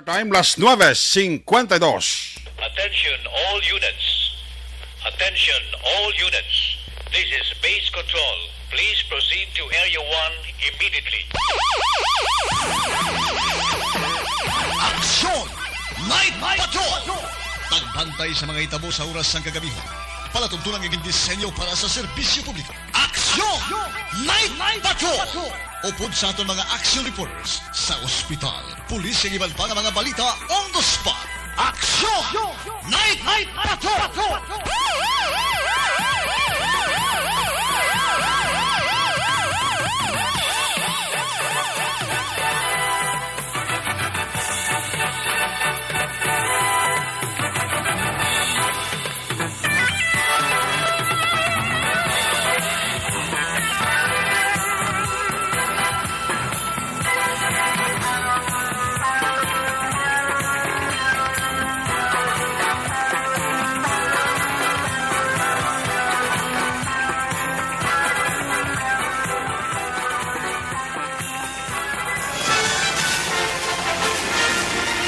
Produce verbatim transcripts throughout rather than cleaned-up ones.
Time, las nueve cincuenta y dos. Attention all units. Attention all units. This is base control. Please proceed to Area one immediately. Aksyon! Night Patrol! Pagbantay sa mga hitabo sa oras sang kagabihon. Palatuntunan nga gindisenyo para sa serbisyo publiko. Aksyon! Night Patrol! Upod sa aton mga action reporters sa ospital, pulis, kag iban pa nga mga balita on the spot. Aksyon! Night Patrol!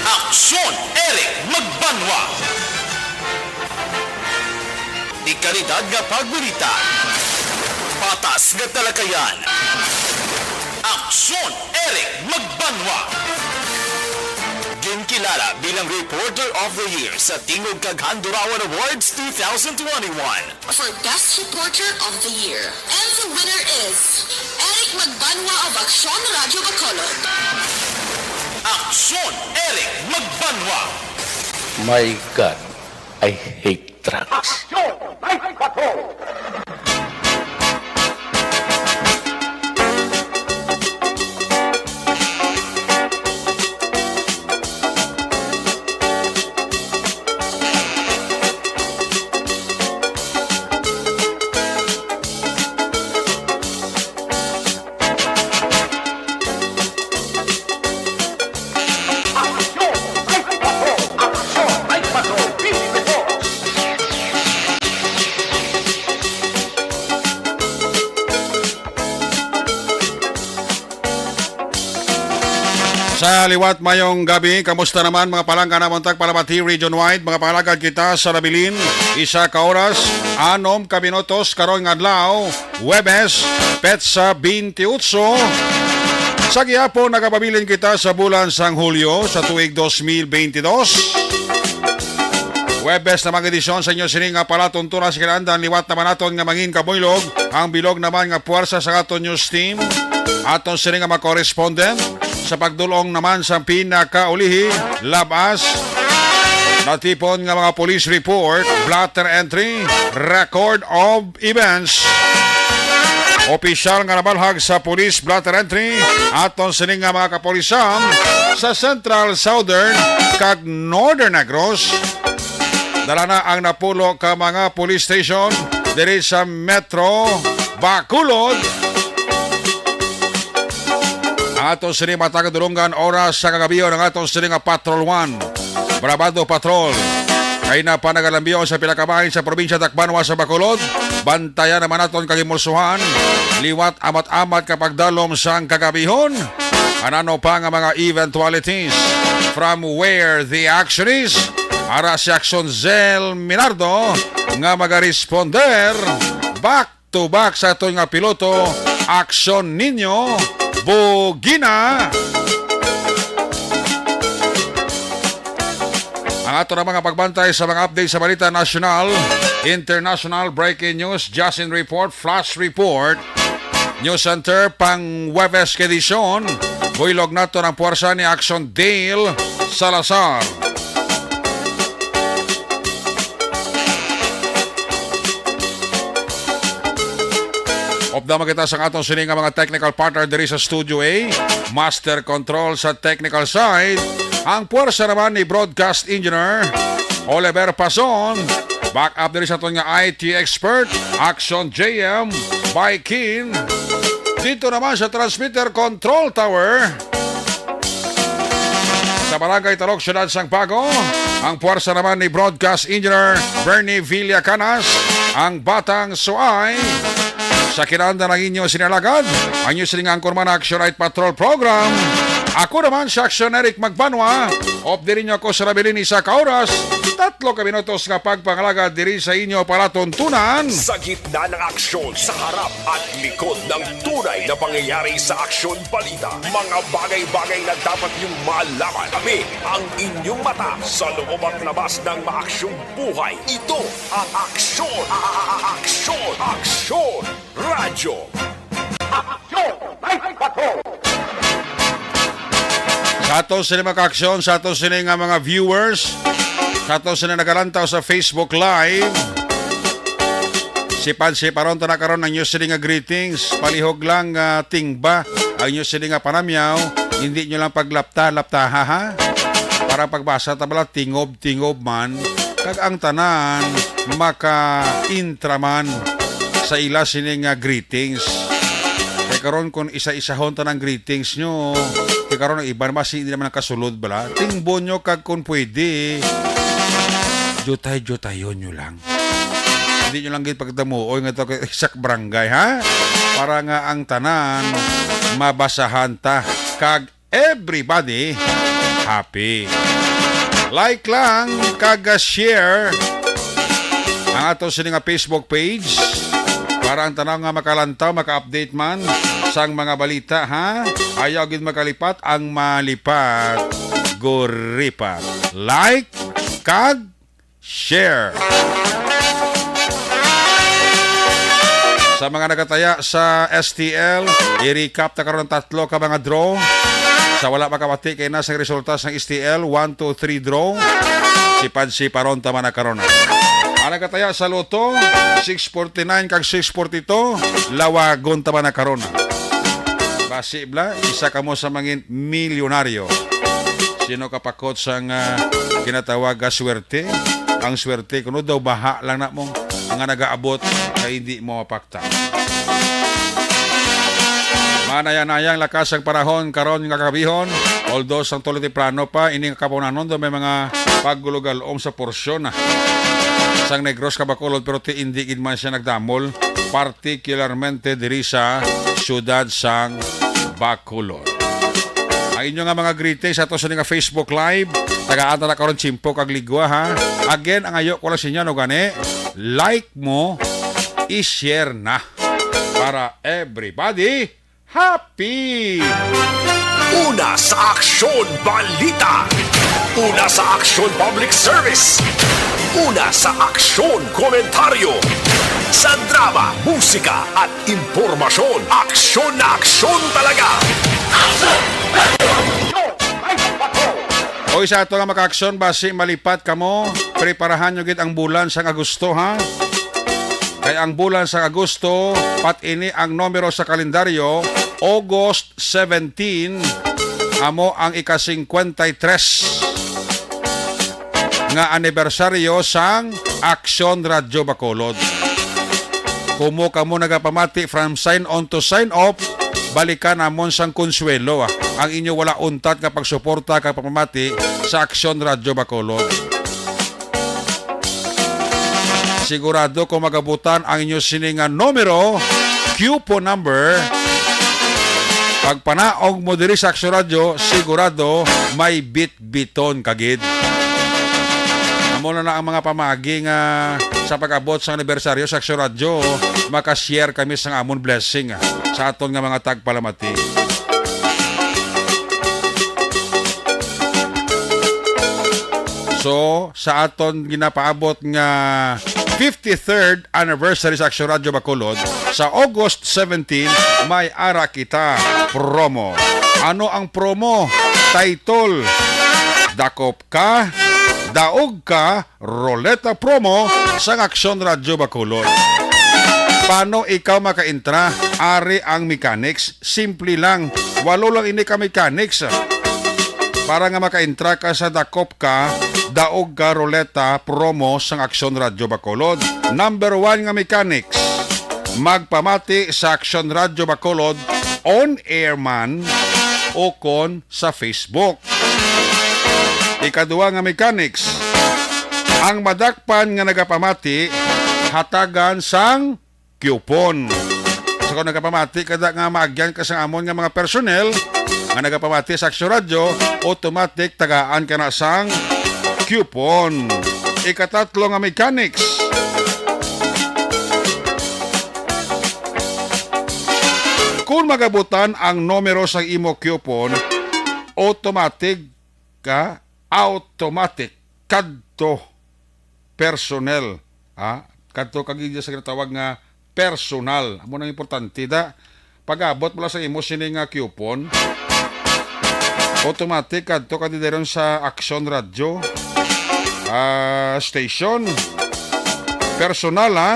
Aksyon, Eric Magbanwa. Dekalidad nga pagbalita. Patas nga talakayan. Aksyon, Eric Magbanwa. Ginkilala bilang Reporter of the Year sa Tingog kag Handurawan Awards two thousand twenty-one. For Best Reporter of the Year. And the winner is Eric Magbanwa of Aksyon Radio Bacolod. Aksyon, Eric Magbanwa. My God, I hate drugs. Sa liwat, mayong gabi. Kamusta naman, mga palangga namon tagpalamati region-wide? Mga palagad kita sa nabilin, isa ka oras, anom ka minutos karon nga adlaw, Huwebes, petsa twenty-eight. Sa gihapon, nagapabilin kita sa bulan sang Hulyo sa tuig dos mil benti dos. Huwebes na mga edisyon sa inyo sini nga palatuntunan sa kinahanglan. Liwat naman naton nga mangin kabuylog ang bilog naman nga puwersa sa aton news team, aton sini nga mga correspondent, sa pagdulong naman sa pinakaulihi, labas natipon nga mga police report, blotter entry, record of events. Opisyal nga nabalhag sa police blotter entry, aton sini nga mga kapulisan sa Central, Southern, kag Northern Negros. Dala na ang napulo ka mga police station diri sa Metro Bacolod. Ang aton sini matag dulungan oras sa kagabion, ang aton sini nga Patrol One, Brabado Patrol. Kay na pa nagalambion sa pila ka bahin sa probinsya Tacbanwa sa Bacolod. Bantayan naman naton kag himulsuhan. Liwat amat-amat ka pagdalom sang kagabihon. Anano pa nga mga eventualities? From where the action is, ara si Action Zel Minardo nga magaresponder. Back to back sa aton nga piloto, Action Nino Bugina. Ang ato na mga pagbantay sa mga update sa balita nasyonal, international, breaking news, just in report, flash report, news center, pang Huwebes ka edisyon. Buylog nato ang puwersa ni Action Dale Salazar. Updam kita sa aton sini nga mga technical partner diri sa Studio A. Master control sa technical side, ang puwersa naman ni broadcast engineer Oliver Pason. Back up diri sa aton nga I T expert, Action J M by Kin. Dito naman sa transmitter control tower, sa Barangay Talok, Siyudad sang Bago, ang puwersa naman ni broadcast engineer Bernie Villacanas, ang Batang Suay. Sa kinanda ng inyo sinalagad, ang inyo sining anchorman, Action Night Patrol Program. Ako naman si Aksyon Eric Magbanwa. Update ninyo ako sa nabilin isa ka oras, tatlo ka minutos nga pagpangalagad diri sa inyo palatuntunan. Sa gitna ng aksyon, sa harap at likod ng tunay na pangyayari sa Aksyon Balita, mga bagay-bagay na dapat niyong malaman. Kami ang inyong mata sa loob at labas ng maaksyong buhay. Ito ang Aksyon, Aksyon, Aksyon Radyo. Aksyon! Live Patrol! Sa ato sini mga kaaksyon, sa ato sini nga mga viewers, sa ato sini nagalantaw sa Facebook Live, sipan-siparon ta na karon ang inyo sini nga greetings. Palihog lang, ah, tingba ang inyo sini nga panamyaw. Hindi nyo lang paglapta-laptaha, ha? Para pagbasa ta bala, tingob-tingob man. Kag ang tanan maka-intra man sa ila sini nga greetings. Kay karon, kung isa-isahon ta ng greetings nyo, kay karon ang iban basi hindi naman nakasulod bala. Tingbon nyo kag kung pwede, jutay-jutayon nyo lang. Hindi nyo lang gid pagdamuoy nga to kay isak barangay, ha? Para nga ang tanan mabasahan ta kag everybody happy. Like lang kag, ah, share ang ato sini nga Facebook page para ang tanan nga makalantaw, maka-update man sang mga balita, ha? Ayaw gid makalipat ang malipat, guripat. Like kag share. Sa mga nagataya sa S T L, i-recap ta karon ang tatlo ka mga draw. Sa wala makabati kay na sang resulta sang S T L, one, two, three draw. Sipan-siparon ta man na karon. Ang nagataya sa Lotto, six forty-nine kag six forty-two, lawagon ta man na karon. Basi bala, isa kamo sa mangin milyonaryo. Sino kapakot sang, ah, ginatawag nga swerte? Ang swerte kuno daw baha lang na mo nga nagaabot kay hindi mo mapakta. Manaya-nayang lakas ang panahon karon nga kagabihon, although sang tulo temprano pa, ini nga kapunanon daw may mga pagulugalom sa porsyon, ah, sang Negros kag Bacolod, pero ti hindi gid man siya nagdamol, particularmente diri sa siyudad sang Bacolod. Ang inyo nga mga greetings sa ato sa nga Facebook Live, tagaan ta na karon tiyempo kag ligwa, ha. Again, ang ayo ko lang sa inyo, no, gani, like mo, i-share na para everybody happy. Una sa Aksyon Balita. Una sa Aksyon Public Service. Una sa Aksyon Komentaryo. Sa drama, musika, at impormasyon, aksyon na aksyon talaga. Oy, sa ato nga makaaksyon, basi malipat kamo, preparahan nyo gid ang bulan sang Agosto, ha? Kay ang bulan sang Agosto, pat ini ang numero sa kalendaryo, August seventeen, amo ang ika-singkwenta y tres nga anibersaryo sang Aksyon Radyo Bacolod. Kumo kamo nagapamati from sign on to sign off, balikan namon sang konsuwelo, ah, ang inyo wala untat nga pagsuporta kag pagpamati sa Aksyon Radyo Bacolod. Sigurado kung magabutan ang inyo sini nga numero, coupon number, pagpanaog mo diri sa Aksyon Radyo, sigurado may bit biton ka gid. Amo na na ang mga pamaagi nga sa pag-abot sa anibersaryo sa Aksyon Radyo, maka-share kami sa amon blessing, ah, sa aton nga mga tagpalamati. So, sa aton ginapaabot nga fifty-third anniversary sa Aksyon Radyo Bacolod, sa August seventeen, may ara kita promo. Ano ang promo? Title, Dakop Ka, Daog Ka, Roleta Promo sang Aksyon Radyo Bacolod. Paano ikaw makaintra? Ari ang mechanics. Simple lang. Walo lang ini ka mechanics. Para nga makaintra ka sa Dakop Ka, Daog Ka Roleta Promo sang Aksyon Radyo Bacolod. Number one nga mechanics. Magpamati sa Aksyon Radyo Bacolod on air man o kon sa Facebook. Ikaduha nga mechanics, ang madakpan nga nagapamati, hatagan sang coupon. So, kung nagapamati ka da nga maagyan ka sa amon nga mga personnel, nga nagapamati sa Aksyon Radyo, automatic tagaan ka na sang coupon. Ikatatlo nga mechanics. Kung magabutan ang numero sa imo coupon, automatic ka, automatic kadto personnel, ha? Kadto ka gid sa ginatawag nga personal. Amo nang importante da. Pag-abot mo lang sa imo sini nga coupon, automatic kadto ka diri sa Aksyon Radyo, ah, station. Personal, ha?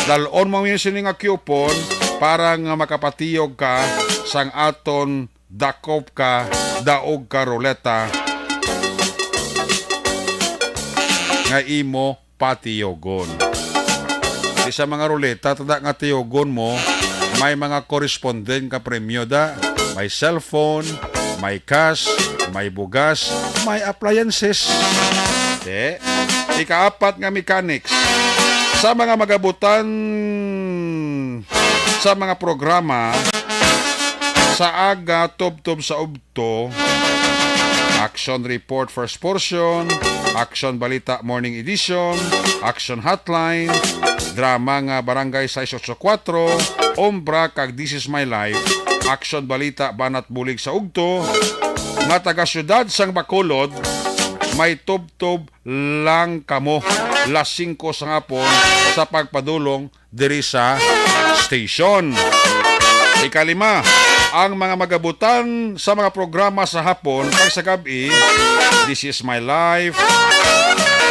Dal-on mo sini nga coupon para nga makapatiyog ka sang aton Dakop Ka, Daog Ka Ruleta nga imo patiyogon. Di sa mga ruleta, tada nga tiyogon mo, may mga correspondent nga premyo da. May cellphone, may cash, may bugas, may appliances. Te, ikaapat nga mechanics. Sa mga magabutan sa mga programa, sa aga tubtob sa ubto, Action Report first portion, Action Balita morning edition, Action Hotline, drama nga Barangay sais ocho kuwatro, Umbra kag This Is My Life, Action Balita Banat Bulig sa Ugto, nga taga siyudad sang Bacolod, may tubtob lang kamo las singko sa hapon sa pagpadulong diri sa station. Ikalima, ang mga magabutan sa mga programa sa hapon kag sa gab-i, This Is My Life,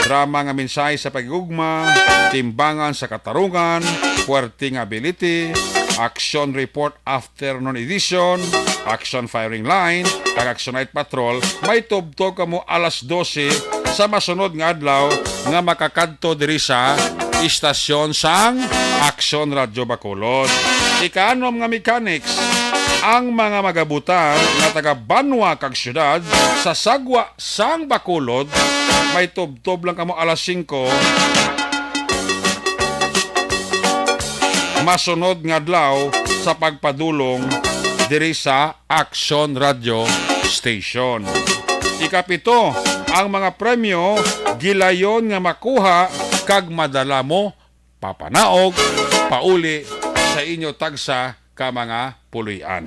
drama nga mensahe sa pagigugma, timbangan sa katarungan, puwerte nga ability, action report afternoon edition, action firing line, kag action night patrol, may tubtob kamo alas dose sa masunod nga adlaw nga makakadto diri sa istasyon sang Aksyon Radyo Bacolod. Ikaanom nga mechanics, ang mga magabutan nga taga banwa kag syudad sa sagwa sang Bacolod, may tubtob lang kamo alas singko masunod nga adlaw sa pagpadulong diri sa Aksyon Radyo Station. Ikapito, ang mga premyo gilayon nga makuha kag madala mo papanaog pauli sa inyo tagsa ka mga puloy-an.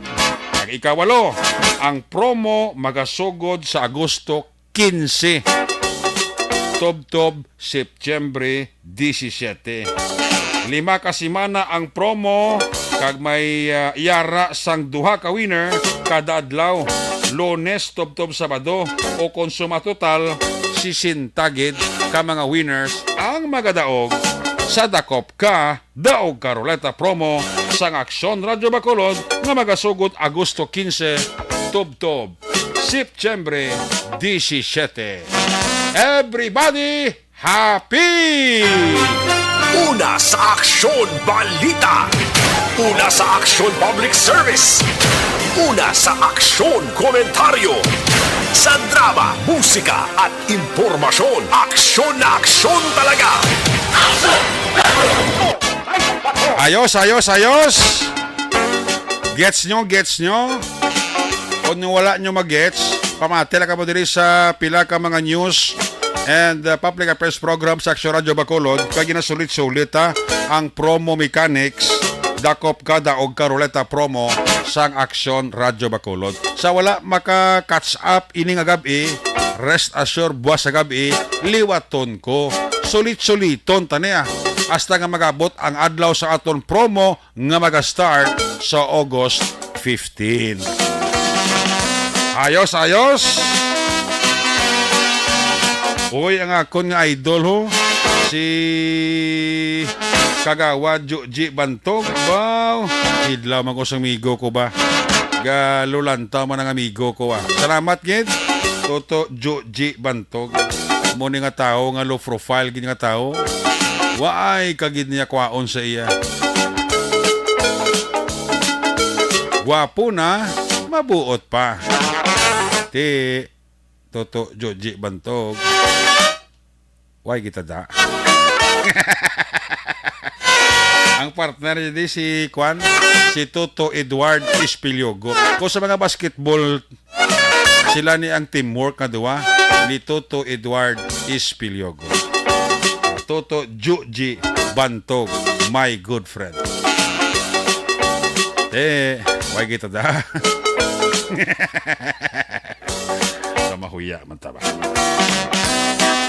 Ang ikawalo, ang promo magasugod sa Agosto quince, tubtob Septiembre disisiete. Lima ka semana ang promo, kag may, ah, yara sang duha ka winner kada adlaw, Lunes tubtob Sabado, o kon suma total, sesenta gid ka mga winners ang magadaog sa Dakop Ka, Daog Ka Ruleta promo sang Aksyon Radyo Bacolod nga magasugod Agosto quince tubtob Septiembre disisiete. Everybody happy! Una sa Aksyon Balita. Una sa Aksyon Public Service. Una sa Aksyon Komentaryo. Sa drama, musika at impormasyon, aksyon na aksyon talaga. Ayos, ayos, ayos. Gets nyo, gets nyo? Kung wala nyo mag-gets, pamati lang kamo diri sa pila ka mga news and, uh, public affairs program sa Aksyon Radyo Bacolod. Kay ginasulit-sulit, ha, ang promo mechanics, Dakop Ka, Daog Ka Ruleta promo sang Aksyon Radyo Bacolod. Sa wala maka-catch up ini nga gab-i, rest assured, buwas sa gab-i, liwaton ko. Sulit-suliton ta niya hasta nga magabot ang adlaw sa aton promo nga maga-start sa August fifteen. Ayos, ayos. Uy, ang akon nga idol, ho, si Kagawad Joji Bantog. Wow, idlaw man ko sa amigo ko ba. Galulantaw man ang amigo ko, ah. Salamat gid, Toto Joji Bantog. Mo ni nga tawo nga low profile gid nga tawo. Waay ka gid niya kwaon sa iya. Gwapo na, mabuot pa. Ti, Toto Joji Bantog. Way kita da. Ang partner niya di si, kwan, si Toto Edward Espiliogo. Kung sa mga basketball, sila ni ang teamwork nga duwa ni Toto Edward Espiliogo. Toto Juji Bantog, my good friend. Eh, why kita da? Sa mahuya man ta ba?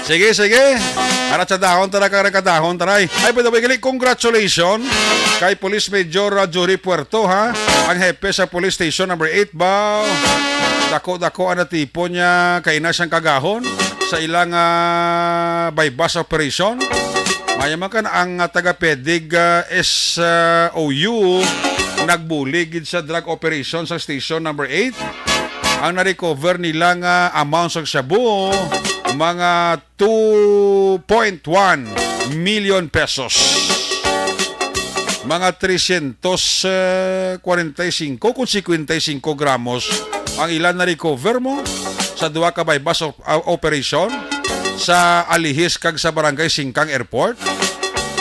Sige, sige. Ara sa dahon, tara ka, ka dahon, taray. Ay, by the way, gali, congratulations kay Police Major, uh, Jory Puerto, ha? Ang hepe sa Police Station number eight ba? Dako-dako ang natipon niya kay na siyang kagahon sa ilang, ah, buy-bust operation. Mayaman kan ang, ah, taga Pedig, ah, S O U nagbuli gid sa drug operation sa Station number eight. Ang na-recover nila nga amount sa shabu, mga two point one million pesos. Mga tresyentos kwarenta y singko kon singkwenta y singko gramos ang ilan na-recover mo sa duha ka buy-bust op-, ah, operation sa Alihis kag sa Barangay Singkang Airport.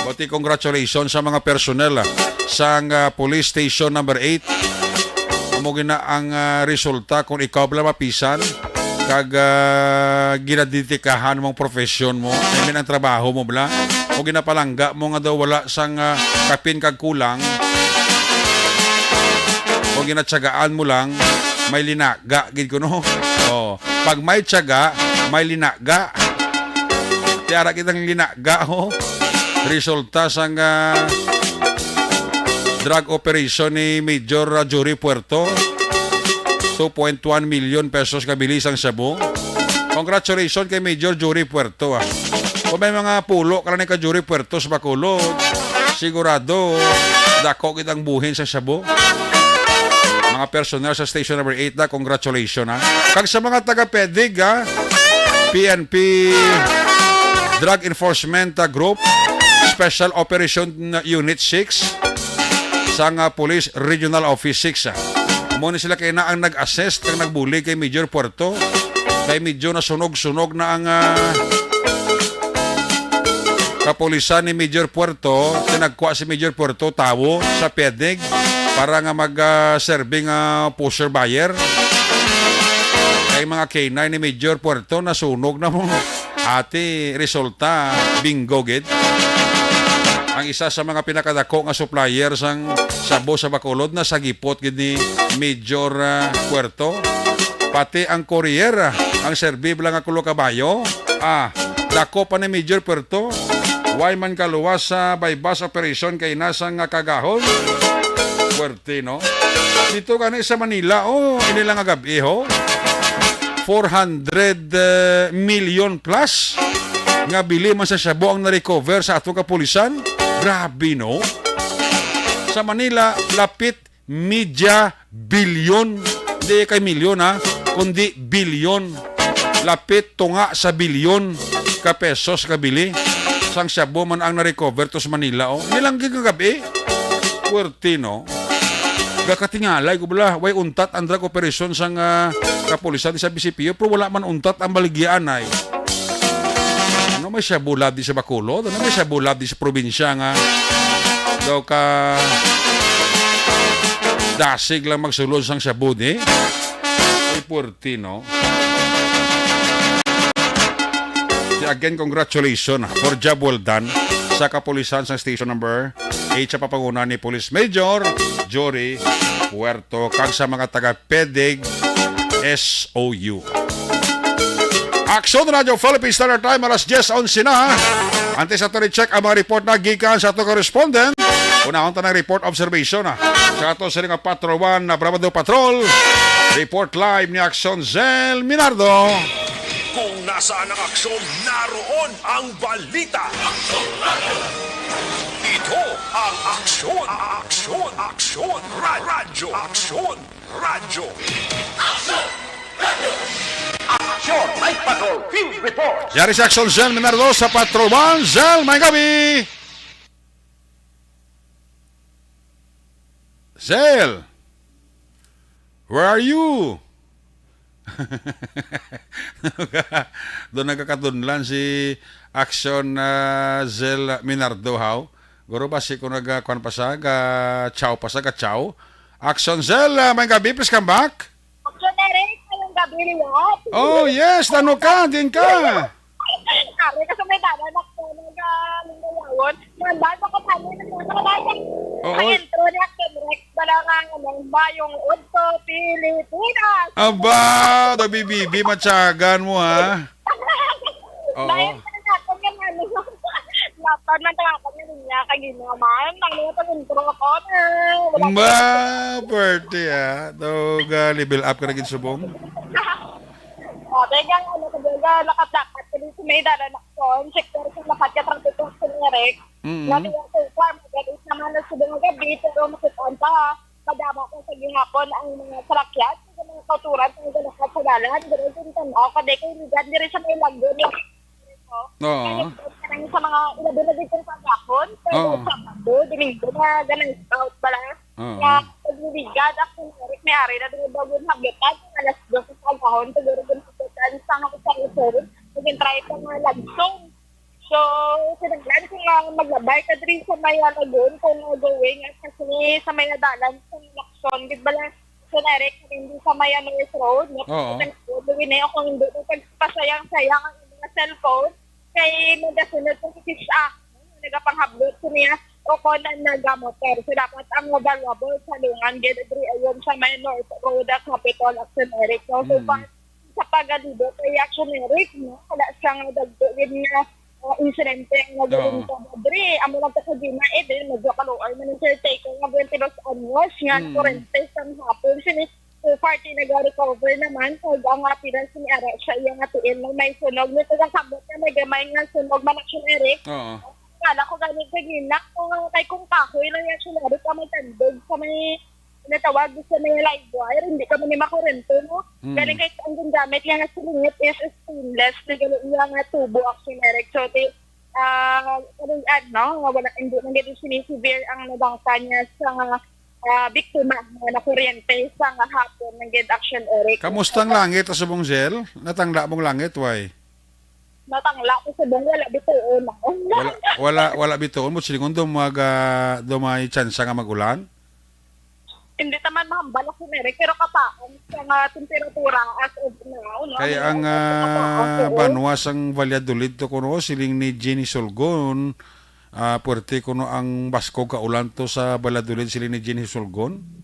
Buti, congratulations sa mga personnel, ah, sang, ah, Police Station number eight. Amo gina ang, ah, resulta kung ikaw bala mapisan kag, ah, ginadedikahan mong profesyon mo. I mean, ang trabaho mo bala. O ginapalangga mo nga daw wala sang, ah, kapin kag kulang. O ginatsagaan mo lang, may linaga gid kuno. Oh, pag may tiyaga, may linaga. Tiara kitang linaga, ho. Resulta sang, ah, drug operation ni Major, ah, Jory Puerto. Two point one million pesos nga bili sang shabu. Congratulations kay Major Jory Puerto, ah. Kung may mga pulo ka lang ni ka Jory Puerto sa Bacolod, sigurado dako gid ang buhin sa shabu. Mga personnel sa Station Number Eight na, congratulations, ha. Kag sa mga taga Pedig, ha, P N P Drug Enforcement, ah, Group, Special Operation Unit six, sang, ah, Police Regional Office six, ah. Amo ni sila kay na ang nag-assist kag nagbulig kay Major Puerto. Kay medyo nasunog-sunog na ang, ah, kapulisan ni Major Puerto. Tinagkwa si Major Puerto tawo sa Pedig para nga mag, ah, serve nga pusher buyer. Kay mga K nine ni Major Puerto nasunog na mo. Ati, resulta, bingo gid. Ang isa sa mga pinakadako nga supplier sang shabu sa Bacolod na sa gipot gid ni Major, ah, Puerto. Pati ang courier, ah, ang serve lang nga kulo kabayo. Ah, dako pa ni Major Puerto. Way man kaluwas sa buy-bust operation kay nasa nga kagahon. Puerte, no? Dito gani sa Manila, oh, ini lang nga gab-i, ho. Four hundred, eh, million plus nga bili man sa shabu ang na-recover sa ato kapulisan. Grabe, no? Sa Manila, lapit media bilyon. Di kay milyon, ha, kundi bilyon. Lapit tunga sa bilyon ka pesos nga bili sang shabu man ang na-recover to sa Manila, oh. Nilang gid nga gab-i. Puerte, no? Gakatingalay ko bala, way untat ang drug operation sang, ah, kapulisan sa B C P O, pero wala man untat ang baligya anay. Ano may shabu lab di sa Bacolod? Ano may shabu lab di sa probinsya nga daw ka dasig lang magsulod sang shabu di? Ay, puwerte, no? Di, again, congratulations for job well done sa kapulisan sa Station Number Eight sa papanguna ni Police Major Jory Puerto kag sa mga taga Pedig S O U. Aksyon Radyo Philippine Standard Time, alas diyes onse na. Antes ato i-check ang mga report na gikan sa ato correspondent, unahon ta ng report observation, ah, sa ato sila nga Patrol One na Brabado Patrol. Report live ni Aksyon Zel Minardo. Kung nasaan ang aksyon, naroon ang balita. Ito ang Aksyon, Aksyon, Aksyon, Ra-, Radyo, Aksyon, Radyo. Action! Night Patrol Field Report! Yari si Aksyon Zel Minardo sa Patrol One. Zel, may gabi! Zel! Where are you? Doon nagkakatunlan si Aksyon, ah, Zel Minardo, haw? Guro, basi ko naga, kuwan pa sa, ga chow pa sa, ga chow. Action Zell, ah, may gabi, please come back. Action Eric, ngayong gabi, liwat. Oh, yes, ano ka, din ka. Ari ka sa may dala, nak-, nag-, ah, lingawon. Nandun pa ko sa amin, nag-, nag-, Oo. Ang intro ni Action Rex, wala nga, ano, ba yung Udto, Pilipinas. Aba, W B B, matyagan mo, ha? Oo. Dahil sa natin nga, ano, napan man tawagan nga niya, kay ginaman, ang mga pag-intro ko, eh, wala Ba, pwerte, ah. Daw, ga-level up ka na gid subong. Ah, dahil nga, ano, talaga, nakatapat, tuloy sa may dala na kon, sector sa lapat ka traffic ko, Sir Eric. Mm. Labi ang so far, magalis naman na subong nga gabi, pero makita pa, madama pa sa gihapon ang mga salakyan, sa mga kauturan, sa mga galakat sa dalan, ganun din tanaw, kaday kay ligan diri sa may lagyo ni Oo. Kaya sa mga ilabi na dito sa gahapon, pero Oo. Sabado, Domingo, na ganang scout pala. Oo. Nga, pagliligad, ako, may ari na doon bago yung hablutan, alas dos sa gahon, siguro doon sa sa mga sa Luzon, naging try pa nga lagsong. So, kinahanglan ko nga maglabay ka diri sa may Lagun kung going at kasi sa may dalan sa Lacson, di ba lang sa Eric, hindi sa may North Road, no? Oo. Sa North Road, hindi na ako hindi ko pagpasayang-sayang ang mga cellphone, kay magasunod ko si Fish Act, no? Nagapanghablot ko niya o kung na nagamotor. So, dapat ang valuable sa lungan, gid diri ayon sa may North Road at Capitol, Action Eric. So, so Mm. far, sa pagalibot kay Action Eric, no? Wala siyang dagko gid nga, uh, insidente nga Oo. Galing pa diri. Amo lang to sa Gina, eh, din, medyo kaluoy man ang caretaker nga twenty-dos anyos, nga Mm. kurente sang hapon. Sini, so far, ti nag-recover naman. Kag ang appearance ni Ara, siya iya nga tiil, no? May sunog. Nito ang sabot nga may gamay nga sunog man, Action Eric. Oo. Kala ko gani ganina, kung kay kung kahoy lang yung Action Eric, ka may tandog, sa may natawag sa may live wire, hindi ka man ni makurento, no? Mm. Galing kay ang gingamit niya nga silingit is stainless, na gani iya nga tubo, Action Eric. So, ti, ah, kaluy-an, no? Nga wala, hindi man gid sinisevere ang nadangtan niya sa, ah, biktima nga nakuryente sa nga hapon ng gid, Action Eric. Kamusta ang langit, Asubong Zell? Natangla mong langit, why? Natangla ko subong, wala bituon ako. Wala, wala, wala bituon mo, silingon do mag, ah, do may tsansa nga mag-ulan? Hindi ta man mahambal, Action Eric, pero kapaang sa nga temperatura as of now, no? Kay Ano ang, nga, ah, kapaang, oo. Banwa sang Valladolid to kuno, siling ni Jeannie Sulgon, ah, puwerte kuno ang baskog kaulan to sa Valladolid, siling ni Jeannie Sulgon.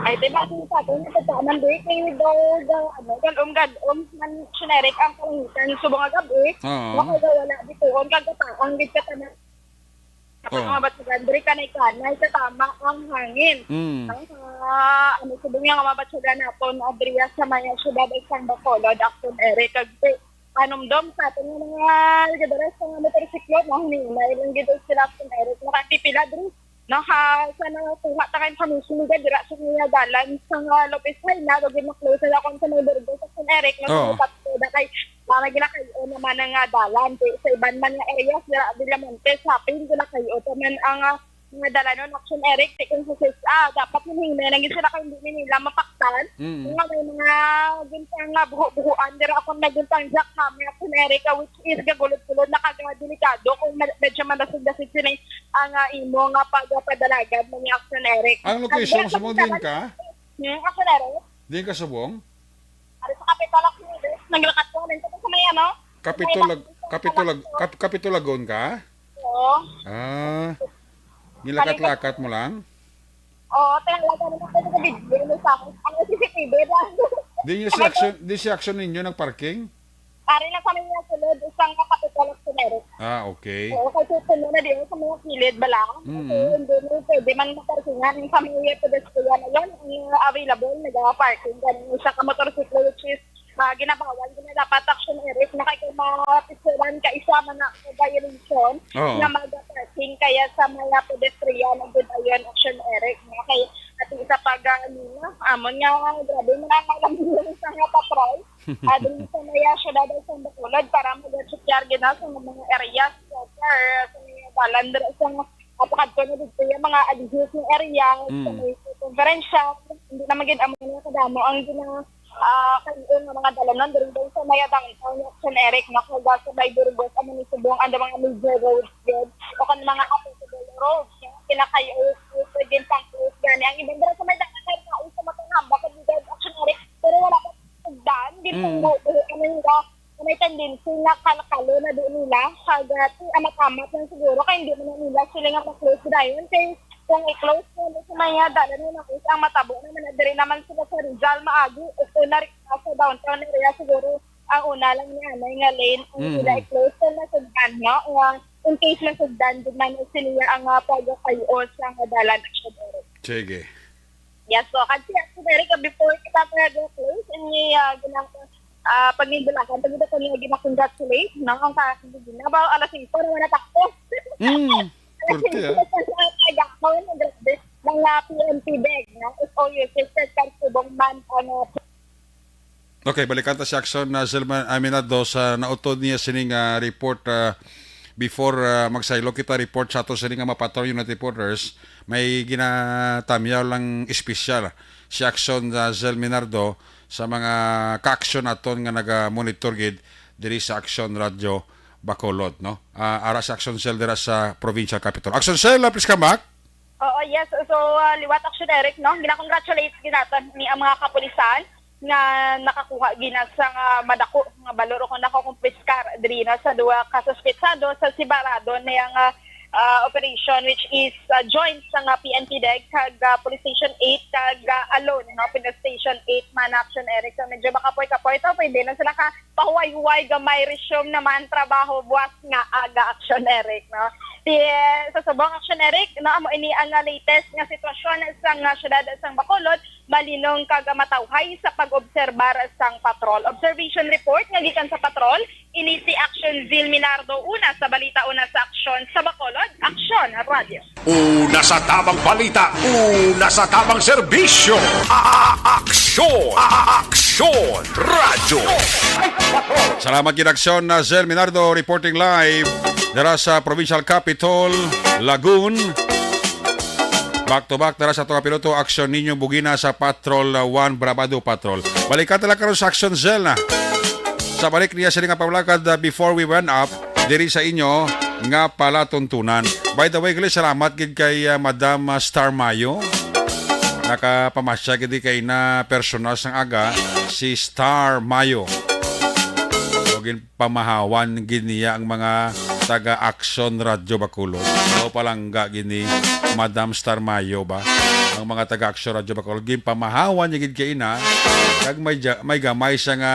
Ay, di ba, kung sa atin, ito pa man, di, kay daw, daw, ano, galom-galom man, Action Eric, ang kalangitan subong nga gabi, Oo. Makagawala bituon, kag kapaang gid ka tanan. Tapos Oo. Mga batyagan, diri kanay-kanay, katama ang hangin. Mm. Ang, ah, ano, subong nga mga batyagan naton, ah, diri sa may siyudad sang Bacolod, Action Eric, kag, panumdom sa aton nga mga ligadores sa mga motorsiklo, no? Hinay lang gid sila, Action Eric, nakapipila diri. No, ha, sa nakuha ta nga information, nga dira sa mga dalan sa nga Lopez Jaena, lagi ma-close na akong sa may Burgos, Action Eric, no, Oo. Sa Patcoda kay, ah, may ginakayo naman ang, ah, dalan. Kay sa iban man nga areas, dira, Villamonte, sa Pin, ginakayo pa man ang, ah, mga dalan, no, Action Eric, kay kung sa sis, ah, dapat yung hinay lang gid sila kay hindi nila mapaktan. Mm. Nga may mga gintang nga buho-buhoan, dira akong nagintang jackhammer, Action Eric, ah, which is gagulod-gulod, nakagadelikado kung ma-, medyo madasig-dasig sila ang, ah, imo nga pagpadalagan mo ni Action Eric. Ang location Ang sa mo din ka? Hmm, Action Eric? Din ka subong? Ari sa Capitol, Action Eric. Naglakat ko, nandito sa may ano? Capitol, May Lag-, Capitol, Lag-, Cap-, Capitol Lagon ka? Oo. Ah. Nilakat-lakat mo lang? Oo, pero wala naman ko sa video, may sa akin. Ang C C T V lang. Di niyo si Action, di si Action ninyo nagparking? Ari lang kami nga sulod, isang nga Capitol, Action Eric. Ah, okay. Oo, kasi ito na di sa mga kilid bala. Mm. Kasi hindi mo pwede man maparkingan sa mga pedestrian. Ayun, ang available, nag-parking. Ganun, isa ka motorsiklo, which is, ah, ginabawal, ginadapat, Action Eric, na kay kung mapicturan ka, isa man na violation Oo. Na mag-parking kaya sa mga pedestrian, ang good, ayun, Action Eric, na kay ating isa pa, ganina, amon nga, grabe, mga malamulong sa nga patrol. Ah, dun sa may, ah, syudad sa Bacolod para mag-check gina sa mga areas sa, sa, sa mga dalan dira sa mga, ah, pakadto na dito yung mga adjacent area sa Mm. may konferensya. Hindi naman gid amo na kadamo ang gina-, ah, kayo nga mga dalanan diri daw sa may downtown ni Action Eric, no? Kag sa may Burgos, amo ni subong ang mga major roads gid o kan mga accessible road, no? Kinakay-os, pwede pang-os, gani. Ang iban dira sa may daan, kay na-os sa matang hambak, kay dito, action, Eric, pero wala pa sugdan, di Mm. pang buo, ano nila, na may tendency nga kalkalo na doon nila, kag, ah, ti-, amat-amat lang siguro, kay hindi man nila sila nga ma-close dayon, kay kung i-close mo sa may, ah, dalan na na-os, ang matabo naman na diri naman sila sa Rizal, maagi, o kung nari-, sa downtown area siguro, ang una lang ni anay nga lane ang Mm. sila i-close. So, nasugdan, no? Nga, in case nasugdan, gid man sila ang, ah, pagkakayo sa nga dalan, action, Eric. Sige. Yes, so, kasi, action, Eric, before kita mag-close, ini, ah, ginang-, ah, pagnimbulahan, pag ito ko niya gina-congratulate, no? Ang sa akin, gina-, ba, alas singko naman natakos. Mm. Alas Purti, singko ah. na sa kagahapon, grabe. Mga P N P DEG, no? S O U, Sister Karsubong man, ano, Okay, balikan ta si Action na Zelman Aminado sa nautod niya sining, ah, report, ah, before, ah, magsaylo kita report sa ato sining nga mga Patrol Unit reporters, may ginatamyaw lang espesyal si Action na Zel Minardo sa mga ka-aksyon naton nga naga-monitor gid diri sa Action Radio Bacolod, no? Ah, ara si Action Cell dira sa Provincial Capitol. Action Cell, ah, please come back. Oo, yes. So, ah, liwat, Action Eric, no? Gina-congratulate ginaton ni ang mga kapulisan nga nakakuha gina sa nga madako nga balor o kung nakakumpiskar diri na sa duha ka suspetsado sa sibarado niyang, ah, ah, operation, which is, ah, joint sa nga P N P DEG kag, ah, Police Station eight kag, ah, alone, no? Police Station eight man, Action Eric. So, medyo makapoy-kapoy to, pwede na sila ka pahuway-huway, gamay resume naman trabaho buwas nga aga, Action Eric, no? Di, sa subong, Action Eric, no, amo ini ang, ah, latest nga sitwasyon sa nga syudad sang Bacolod, malinong kag matawhay sa pag-obserbar sang patrol. Observation report nga gikan sa patrol, ini si Action Zil Minardo, una sa balita, una sa aksyon sa Bacolod, Aksyon Radio. Una sa tamang balita, una sa tamang serbisyo. A-, a-, aksyon, a-, a-, aksyon, radyo. Salamat gid, Aksyon, na Zel Minardo, reporting live dira sa Provincial Capitol, Lagun. Back to back dira sa ato nga piloto, Aksyon Ninyo Bugina sa Patrol, uh, one, Brabado Patrol. Balikan ta lang karon sa Aksyon Zel na. Sa balik niya sila nga pamlakad, uh, before we went up, diri sa inyo nga palatuntunan. By the way, gali, salamat gid kay, ah, Madam, ah, Star Mayo. Nakapamasya gid kay na personal sang aga si Star Mayo. So, ginpamahawan gid niya ang mga taga Action Radio Bacolod. So, palangga gid ni Madam Star Mayo ba? Ang mga taga Action Radio Bacolod, ginpamahawan niya gid kay ina. Kag may ja-, may gamay siya nga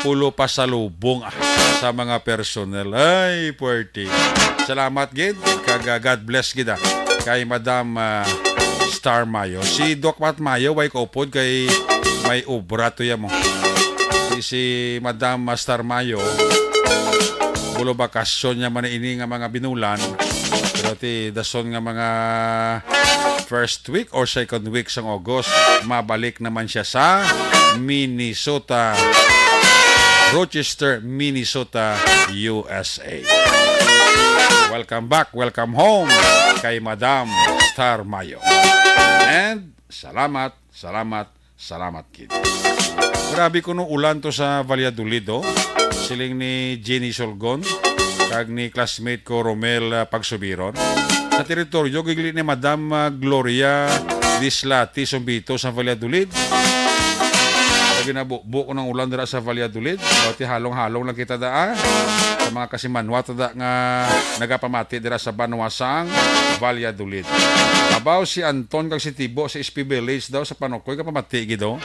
pulo pasalubong, ah, sa mga personnel. Ay, puwerte. Salamat gid, kag, ah, God bless gid, ah, kay Madam, ah, Star Mayo. Si Doc Pat Mayo, way kaupod kay may obra to ya mo. Si, si Madam, ah, Star Mayo, bulo bakasyon niya man ini nga mga binulan. Pero ti dason nga mga first week or second week sang August, mabalik naman siya sa Minnesota, Rochester, Minnesota, U S A. Welcome back, welcome home kay Madam Star Mayo. And salamat, salamat, salamat gid. Grabe kuno ulan to sa Valladolid, oh. Siling ni Jenny Solgon kag ni classmate ko Romel, ah, Pagsubiron. Sa teritoryo gid ni Madam, ah, Gloria Dislati Sumbito sa Valladolid. Grabe na bu-, buo ng ulan dira sa Valladolid. Bati halong-halong lang kita daa. Sa mga kasimanwa ta da nga nagapamati dira sa banwa sang Valladolid. Abaw, si Anton kag si Tibo sa S P Village daw sa Panukoy, kapamati gid, oh.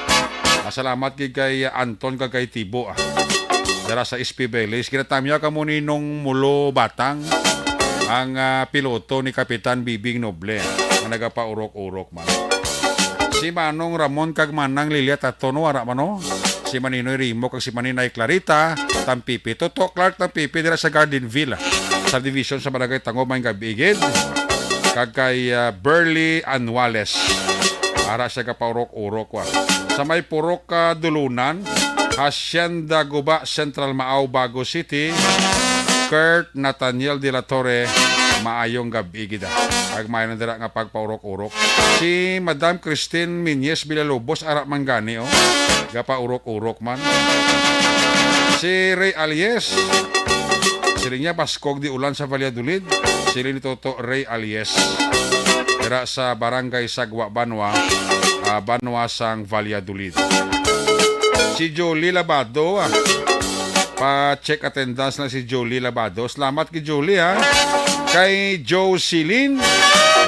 Ah, salamat gid kay Anton kag kay Tibo, ah. Dira sa S P Village, ginatamya kamo ni Nong Mulo Batang, ang, ah, piloto ni Kapitan Bibing Noble, nga nagapaurok-urok man. Si Manong Ramon kag Manang Lilia Tato, no, ara man, no? Si Maninoy Rimo kag si Maninay Clarita Tampipi. Toto Clark Tampipi dira sa Gardenville, ah, subdivision sa Barangay Tango, may gabi gid. Kag kay, ah, Burley Anuales. Ara siya gapaurok-urok, wa. Sa may Purok, ah, Dulunan, Hacienda Guba, Central Maao, Bago City, Kurt Nathaniel de la Torre, maayong gabi gid, ah. Kag may na dira nga pagpaurok-urok. Si Madam Christine Minyes Villalobos, ara man gani, oh. Gapaurok-urok man. Si Ray Alies, Siling niya, baskog di ulan sa Valladolid. Siling ni Toto Ray Alies. Dira sa Barangay Sagwa, Banwa, ah, Banwa sang Valladolid. Si Julie Labado, ah. Pa-check attendance na si Julie Labado. Salamat kay Julie, ha. Kay Jocelyn.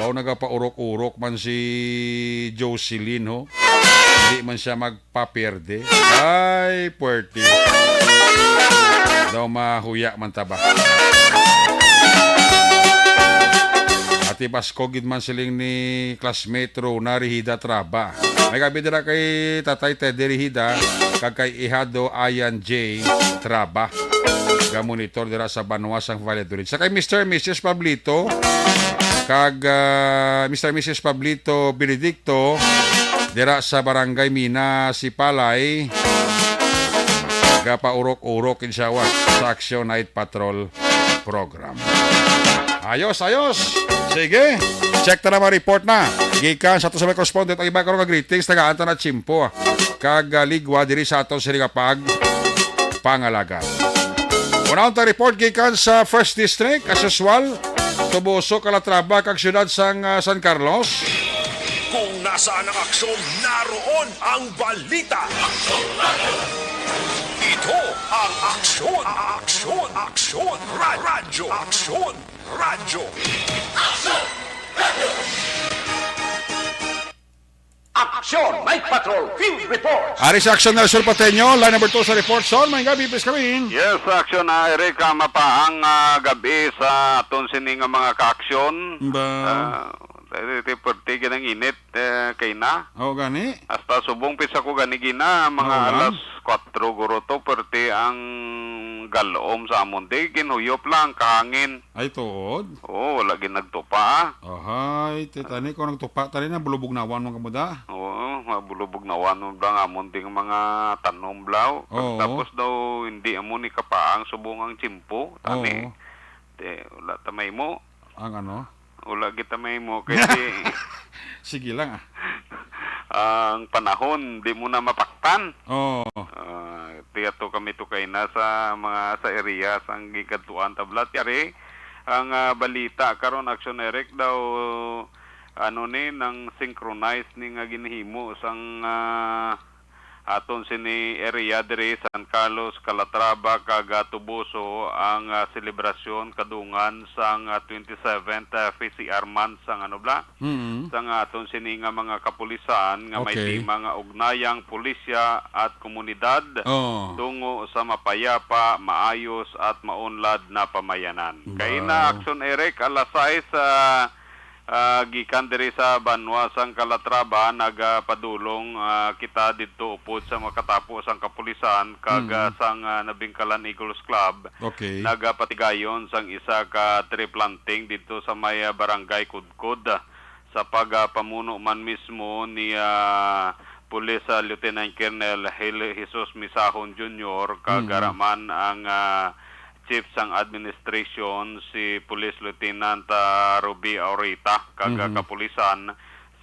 Wow, nagapaurok-urok man si Jocelyn, ho. Hindi man siya magpapierde. Ay, puwerte. Daw mahuya man ta ba. Ati Basko gid man siling ni classmate Rona Rehida Traba. May gabi dira kay Tatay Teddy Rehida kag kay Ihado Ayan J Traba. Ga-monitor dira sa Banwa sang Valladolid. Sa kay Mister and Missus Pablito kag, ah, Mister and Missus Pablito Benedicto dira sa Barangay Mina, Sipalay. Gapaurok-urok, insyawa, sa Action Night Patrol program. Ayos, ayos. Sige. Check ta na mga report na. Gikan sa ato sa may correspondent, ang iba karon nga greetings, tagaan ta na tiyempo. Kag, ah, ligwa diri sa ato sini nga pag pangalagad. Unahon ta report gikan sa First District, as usual, Toboso, Calatrava, kag siyudad sang, ah, San Carlos. Kung nasaan ang aksyon, naroon ang balita. Ito ang Aksyon, Aksyon, Aksyon, Ra-, Radyo, Aksyon, Radyo. Aksyon Night Patrol Field Report. Ari sa Aksyon Nelson Pateño, line number two sa report. Son, may gabi, please come in. Yes, Aksyon, ah, Eric, ah, mapaang, ah, gabi sa aton sini nga mga kaaksyon. Ba? Ah, dahil iti perti ginang init, eh, kay na. Oo, gani. Hasta subong pisa ko gani gina, mga Maulan? Alas kwatro guro to, perti ang galom sa amon. Di, ginhuyop lang, kahangin. Ay, tuod? Oo, wala gid nagtupa, ah. Ahay, ti tani ko nagtupa, tani na bulubog nawan man kamo da. Oo, mga bulubog nawan man lang amon ding mga tanom, blaw. Oo. Tapos daw, hindi amo ni kapaang subong ang tiyempo, tani. Oo. Ti, wala ta mahimo. Ang ano? Wala kita mahimo, kay di Sige lang, ah. Ang panahon, di mo na mapaktan. Oo. Ah, tiyato kami to kay na sa mga, sa area, sang gikadtuan tabla. Ti ari, ang, ah, balita karon, Action Eric, daw, ano ni, nang synchronize ni nga ginhimo sang, ah, aton sini area diri, San Carlos, Calatrava, kag, ah, Toboso, ang, ah, selebrasyon kadungan sang, ah, twenty-seventh, ah, P C R month sang, ano bla, Mm. sang aton sini nga mga kapulisan nga may Okay. tema nga Ugnayang Pulisya at Komunidad Oo. Tungo sa Mapayapa, Maayos at Maunlad na Pamayanan. Kay Ba. na Action Eric, alas sais, ah, ah, gikan diri sa Banwa sang Calatrava, nagapadulong, ah, kita didto upod sa makatapo sang kapulisan kag, Mm. ah, sang, ah, Nabingkalan Eagles Club. Okay. Nagapatigayon sang isa ka tree planting didto sa may, ah, Barangay Kudkod, ah, sa pag, ah, pamuno man mismo ni, ah, Police, ah, Lieutenant Colonel Hel-, Jesus Misahon Junior, kag Mm. ara man ang, ah, Chief sang Administration, si Police Lieutenant, ah, Ruby Aurita, kag, ah, Mhm. kapulisan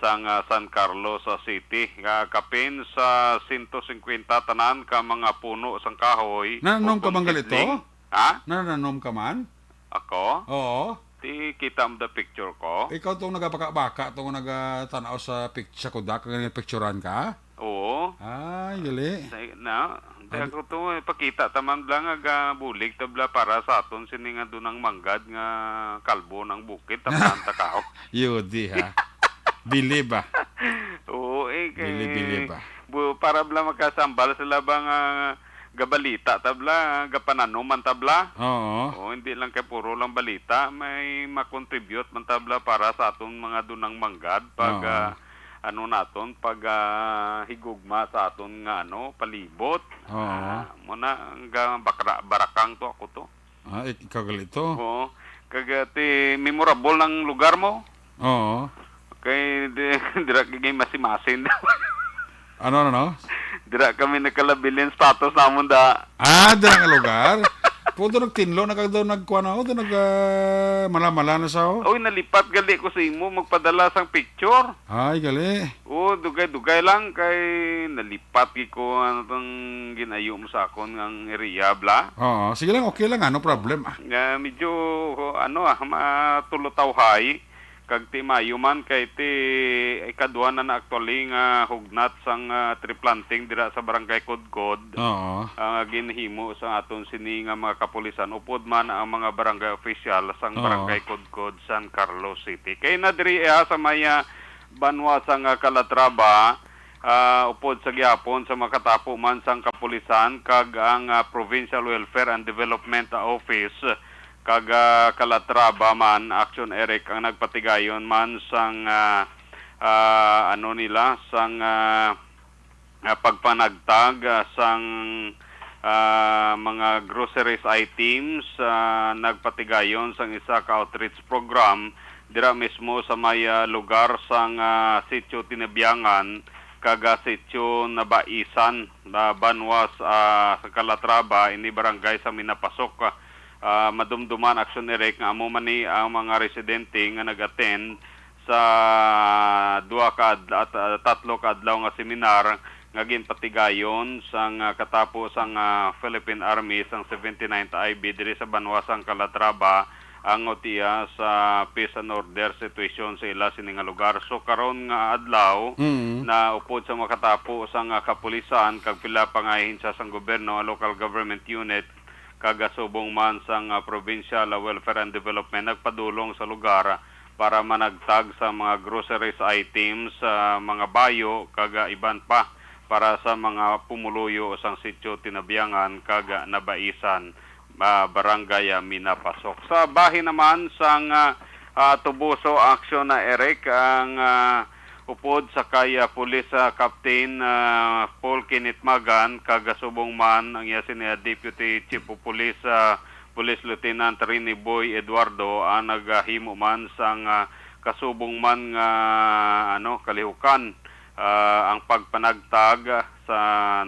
sang, ah, San Carlos, ah, City. Ah, kapin sa sento singkwenta tanan ka mga puno sang kahoy Nananom ug ka man gali to? seedling. Ha? Nananom ka man? Ako? Oo. Ti kita mo the picture ko? Ikaw tong nagabaka-baka, tong nagatan-aw sa pic-, sa kudak, nga picturan ka? Oo. Ay, gali. Sa, na, Abi- ako to, eh, pakita ta man bla nga gabulig ta bla para sa aton sini nga dunang manggad nga kalbo nang bukid, tamaan ta kao. Yudi, ha? Bilib, ah. Oo, eh, kay Bilib-bilib, ah. bu-, para bla makasambal sila ba nga gabalita ta bla, gapananom man ta bla. Oo. Oo, hindi lang kay puro lang balita, may makontribute man ta bla para sa aton mga dunang manggad pag, Oo. ah, ano naton, pag, ah, higugma sa aton nga, ano, palibot. Oo. Ah, mo na, ang ga-, bakra-, barakang to ako to. Ah, ik-, ikaw gali to? Oo. Kag, ah, ti, memorable ang lugar mo? Oo. Kay di, dira kay masimasin. Ano, ano, no? Dira kami nagkalabilin status namon da. Ah, dira nga lugar? Puto nagtinlo na kag daw nagkuha na, o, daw nag, ah, mala-mala na sa, o. Oy, nalipat gali ko sa imo magpadala sang picture. Ay, gali. O, dugay-dugay lang kay nalipat gid ko, ano, tong ginayo mo sa akon nga ang area, bla. Oo, sige lang, okay lang, ah, no problem, ah. Nga medyo, ano, ah, matulotawhay. Kag ti maayo man kay ti ikaduha na na actually nga hugnat sang, ah, tree planting dira sa Barangay Kudkod, Oo. ah, nga ginhimo sa aton sini nga mga kapulisan, upod man ang mga barangay official sang Oo. Barangay Kudkod, San Carlos City. Kay na diri, ah, sa may, ah, banwa sang, ah, Calatrava, ah, upod sa gihapon sa makatapo man sang kapulisan kag ang, ah, Provincial Welfare and Development Office, kag, ah, Calatrava man, Action Eric ang nagpatigayon man sang, ah, ah, ano nila, sang, ah, ah, pagpanagtag, ah, sang, ah, mga groceries items, ah, nagpatigayon sang isa ka outreach program dira mismo sa may, ah, lugar sang, ah, Sitio Tinabiangan kag, ah, Sitio Nabaisan, ah, banwa sa, ah, sa Calatrava, ini barangay sa Minapasok. Ah, madumduman, Action Eric, nga amo man ni ang mga residente nga nag-attend sa duha ka ad-, at, ah, tatlo ka adlaw nga seminar nga ginpatigayon sang, ah, katapo sang, ah, Philippine Army sang seventy-ninth I B diri sa banwa sang Calatrava, ang utiya sa peace and order situation sa ila sini nga lugar. So, karon nga adlaw, Mm. na upod sa makatapo sang, ah, kapulisan kag pila pa nga ahensya sang gobyerno, local government unit, kag subong man sang, ah, Provincial, ah, Welfare and Development nagpadulong sa lugar para managtag sa mga groceries items, ah, mga bayo, kag, ah, iban pa para sa mga pumuluyo sang Sitio Tinabiangan kag, ah, Nabaisan, ah, Barangay, ah, Minapasok. Sa bahin naman sang, ah, ah, Tubuso Action na Eric, ang, ah, upod sa kay, ah, Police, ah, Captain, ah, Paul Kenneth Magan, kag subong man ang iya sini, ah, Deputy Chief of Police, ah, Police Lieutenant Rene Boy Eduardo, ang naghimo man sang, ah, kasubong man nga, ano, kalihukan, ah, ang pagpanagtag sa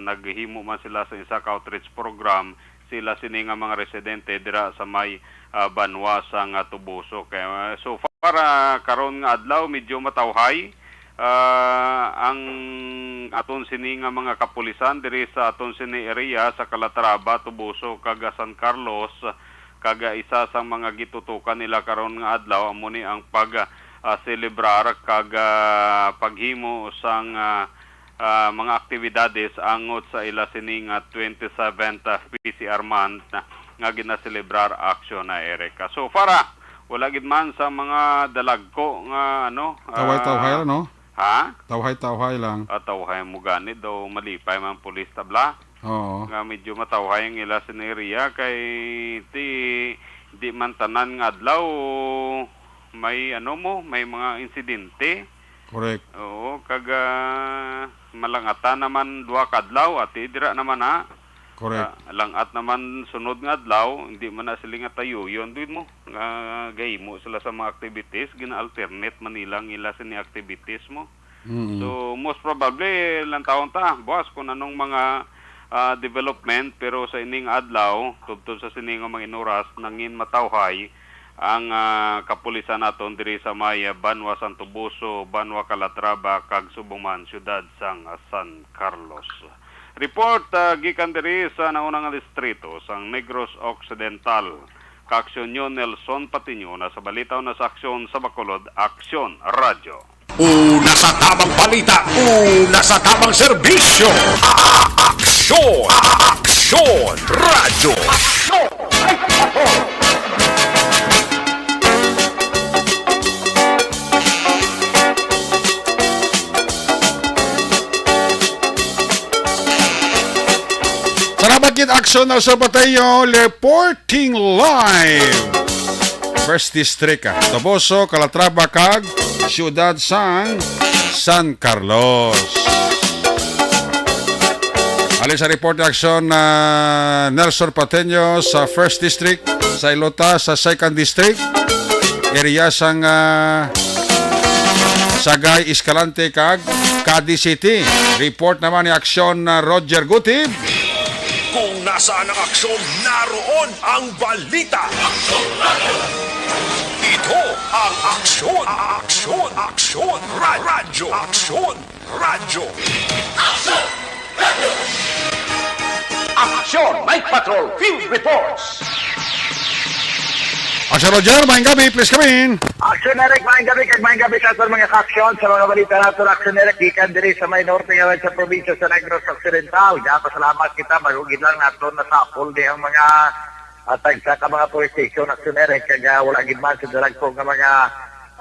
naghimo man sila sa isa ka outreach program sila sini nga mga residente dira sa may, ah, banwa sang, ah, Tubuso. Kay, ah, so far, ah, karon nga adlaw, medyo matawhay, ah, ang aton sini nga mga kapulisan diri sa aton sini area sa Calatrava, Tubuso, kag San Carlos, kag, ah, isa sa mga gitutukan nila karon nga adlaw amo ni ang pag, ah, selebrar kag, ah, paghimo sang, ah, ah, mga aktibidades angot sa ila sini nga twenty-seventh, ah, P C R month na, nga ginaselebrar, Action na Eric. Ah, so far, ah, wala gid man sa mga dalagko nga, ano, Tawhay-tawhay ah, lang, no? Ha? Tawhay-tawhay lang. Ah, tawhay mo gani daw, malipay man pulis tabla. Oo. Nga medyo matawhay ang ila sini area kay ti, di man tanan nga adlaw may, ano mo, may mga insidente. Correct. Oo, kag, ah, malangatan naman duha ka adlaw, ati dira naman, ha. Correct. Ah, langat naman sunod nga adlaw, hindi man na sila nga tayuyon, duin mo. Nga gahimo sila sa mga activities, gina-alternate man nila ang ila sini activities mo. Mm. So, most probably, lang taon ta, buwas kung anong mga, ah, development, pero sa ining adlaw, tubtob sa sini nga mga inuras, nangin matawhay, ang, ah, kapulisan naton diri sa may, ah, Banwa Santo Buso, Banwa Calatrava, kag subong man siyudad sang, ah, San Carlos. Report, ah, gikan diri sa naunang distrito sang Negros Occidental. Kaaksyon niyo, Nelson Patiño, na sa balita o na sa aksyon sa Bacolod, Aksyon Radyo. Una sa tamang balita, una sa tamang serbisyo. Aksyon! Aksyon! Radyo Aksyon! Salamat gid, Aksyon Nelson Patiño, reporting live. First District, ah. Toboso, Calatrava, kag Siyudad sang San Carlos. Halin sa report ni Aksyon, ah, Nelson Patiño sa First District, sa Ilota sa Second District, area sang, ah, Sagay, Escalante, kag Cadiz City. Report naman ni Aksyon, ah, Roger Gutib. Kung Saan ang aksyon, naroon ang balita. Ito ang Aksyon, Aksyon, Aksyon, Ra- Radyo, Aksyon, Radyo. Aksyon! Night Patrol Field Reports! Aksyon, Roger, maayong gabi, please come in. Aksyon, Eric, maayong gabi, kag maayong gabi sa aton mga kaaksyon, sa mga balita nato, Aksyon, Eric, gikan diri sa may norte nga sa probinsya sa Negros Occidental. Gapasalamat kita, bago gid lang nato nasapol di ang mga, ah, tagsa ka mga police station, Aksyon, Eric, kag, ah, wala gid man sa dalagko nga mga,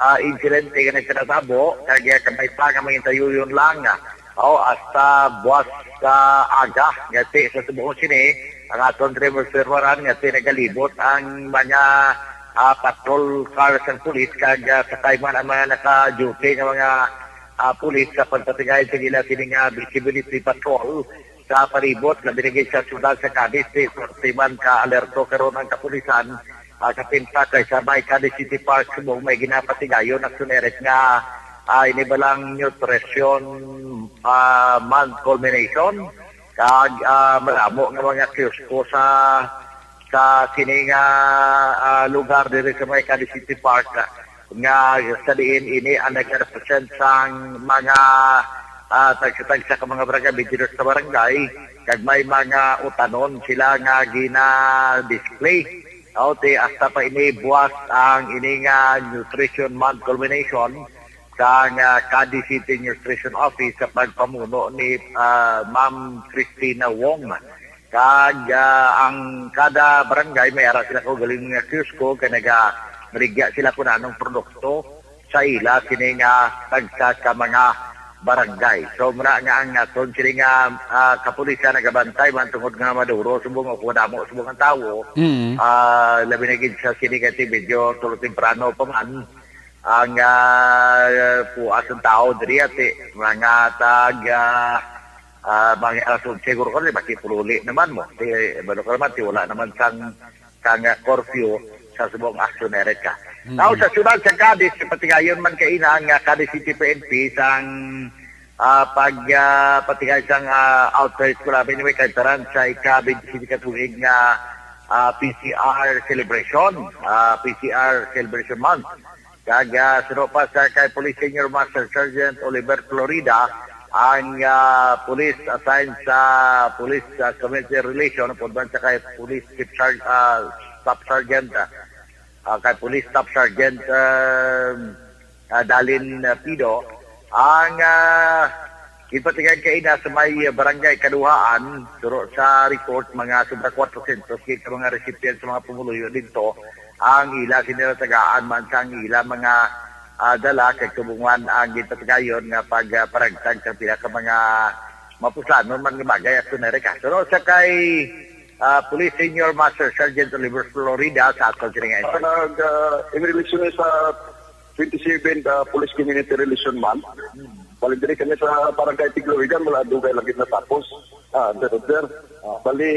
ah, insidente nga nagpanatabo, kag, ah, kamay pa nga mangintayuyon lang, ah, o hasta buwas sa aga, ngati sa subong sini, ang aton reservoir nga ti nagalibot ang mga, ah, patrol cars sang pulis kag, ah, sakay man ang mga naka-duty nga mga, ah, pulis sa pagpatigay sa ila sini nga visibility patrol sa palibot, labi na gid sa siyudad sa Cadiz. Ti man ka alerto karon ang kapulisan, ah, kapin pa kay sa may Cadiz City Park, subong may ginapatigayon, Aksyon, Eric, nga, ah, ini balang nutrition, ah, month culmination. Kag, ah, madamo nga mga kiosko sa, sa sini nga, ah, lugar diri sa may Cadiz City Park, ah, nga sa diin ini ang nagrepresent sang mga, ah, tagsa-tagsa ka mga barangay, twenty-two ka barangay, kag may mga utanon sila nga gina-display. Aw, ti hasta pa ini buwas ang ini nga Nutrition Month culmination sang, ah, Cadiz City Nutrition Office sa pagpamuno ni, ah, Ma'am Christina Wong. Kag, ah, ang kada barangay may ara sila kaugaling nga kiosko kay nagabaligya sila kun anong produkto sa ila sini nga tagsa ka mga barangay. So, mura nga ang aton sini nga, ah, kapulisan nagabantay man tungod nga maduro subong o madamo subong ang tawo. Mm. Ah, labi na gid sa sini kay medyo tulo temprano pa man ang, ah, puas ang tawo diri, ati mga tag, ah, ah, mga alas onse siguro ko, basi pululi naman mo. Ti, balo ka naman, ti wala naman sang, sang, ah, curfew sa subong Aksyon, Eric. Mm. Now, sa siyudad sa Cadiz, patigayon man kaina ang, ah, Cadiz City P N P sang, ah, pag, ah, patigay sang, ah, outreach ko labi ni kay taran sa ika-twenty-six ka tuig nga, ah, P C R celebration, ah, P C R Celebration Month. Kag, ah, suno pa sa kay Police Senior Master Sergeant Oliver Florida, ang, ah, police assigned sa Police, ah, Community Relation, upod man sa kay Police Chief Serg-, ah, Staff Sergeant, ah, ah, kay Police Staff Sergeant, ah, ah, Dalin, ah, Pido, ang, ah, ginpatigayon kaina sa may barangay Kaduhaan, suno sa report, mga sobra four hundred gid ka mga recipient sa mga pumuluyo didto ang ila siniratagaan man sang ila mga, ah, dala kag tubungan ang ginpatigayon nga pag, ah, paragtag sa pila ka mga mapuslanon man nga bagay, Aksyon, Eric. Suno sa kay, ah, Police Senior Master Sergeant Oliver Florida sa aton sini nga Ah, nag, ah, in relation sa twenty-seven, ah, Police Community Relation Month, bali diri kami sa Barangay Tigluigan, wala dugay lagi natapos. Ah, sir, sir. Bali,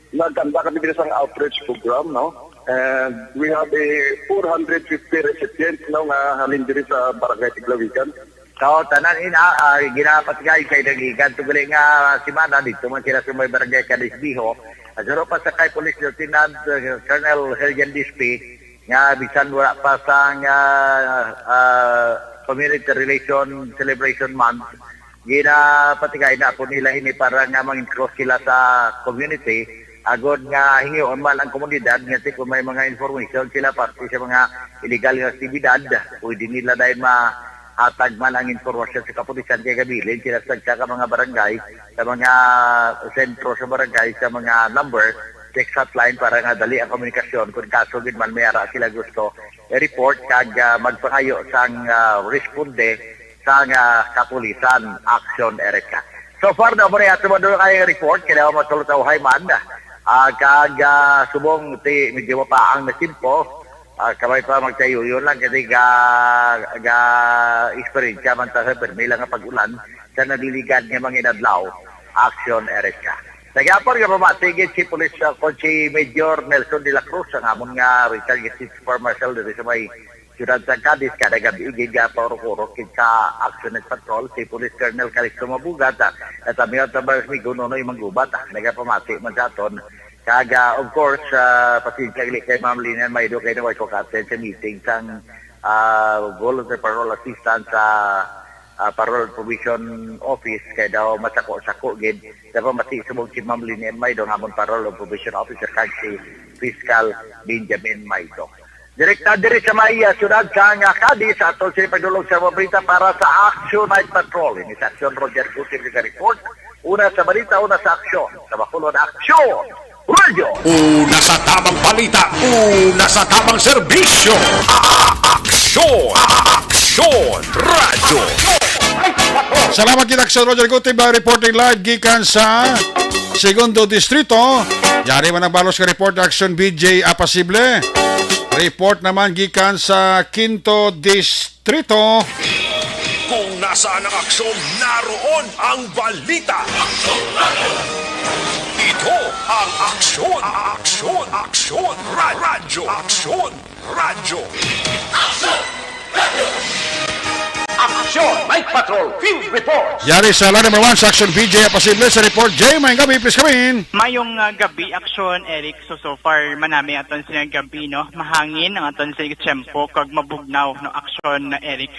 nagkanda kami diri sa outreach program, no? And we have a four hundred fifty recipients, no, nga halin diri sa Barangay Tiglawigan. So, tanan ina, ah, ginapatigay kay nagikan to gali nga semana, dito man sila sa may barangay Cadiz Viejo. At suno pa sa kay Police Lieutenant, uh, Colonel Helian Dispe, nga bisan wala pa sang, ah, ah, Community Relation Celebration Month, ginapatigay na po nila ini para nga mangin close sila sa community, agod nga hingion man ang komunidad nga ti kung may mga information sila parte sa mga illegal nga aktibidad, pwede nila dahil mahatag man ang informasyon sa kapulisan kay gabilin sila sa, sa mga barangay, sa mga sentro sa barangay, sa mga number, text hotline para nga dali ang komunikasyon. Kung kaso gid man may ara sila gusto, i-report kag, ah, magpangayo sang, ah, responde sang, ah, kapulisan, Aksyon, Eric. So far, na mo na yato madula kay report, kailangan matulog tawhay man. Ah, kag, ah, subong ti medyo mapaang na simpo, ah, kamay pa magtayuyon lang kasi ga, ga eksperyensya man ta sa permi lang nga pag-ulan sa nagligad nga mga inadlaw, Aksyon, Eric. Sa gihapon nga pamati gid si Police, ah, kon si Major Nelson de la Cruz, ang amon nga retired City Fire Marshal diri sa may Siyudad sa Cadiz, kada gabi, gid gapaurok-urok gid sa Action Night Patrol si Police Colonel Calixto Mabugat, ah, at ang Mayor Tabang Migo Nonoy Manggubat, ah, nagapamati man sa aton. Kag, ah, of course, ah, pasensya gali kay Ma'am Lynn Maido kay naway ko ka-attend sa meeting sang, ah, Volunteer Parole Assistance sa, ah, Parole Probation Office kay daw masako-sako gid. Daw pamati subong si Ma'am Lynn Maido nga amon Parole Probation Officer kag si Fiscal Benjamin Maido. Direkta diri sa may, ah, siyudad sang, ah, Cadiz, aton sini pagdulog sa mga balita para sa Action Night Patrol. Ini sa Action, Roger Gutierrez nga report. Una sa balita, una sa aksyon. Sa Bacolod, Aksyon! Radyo! Una sa tamang balita, una sa tamang serbisyo. A-, a-, Aksyon! A-, a-, Aksyon! Radyo! Salamat kita, Aksyon Roger Gutierrez, reporting live gikan sa Segundo Distrito. Yari man ang balos nga report, Aksyon B J Apasible. Report naman gikan sa Quinto Distrito. Kung nasaan ang aksyon, naroon ang balita. Ito ang Aksyon, Aksyon, Aksyon, Ra-, Radyo, Aksyon, Radyo. Aksyon! Night Patrol Field Report. Yari sa line number one sa Aksyon, B J Apasible sa report. Jay, may gabi, please come in. Mayong, ah, gabi, Aksyon, Eric. So, so far, manami aton sini nga gabi, no? Mahangin ang aton sini nga tiyempo, kag mabugnaw, no, Aksyon, Eric.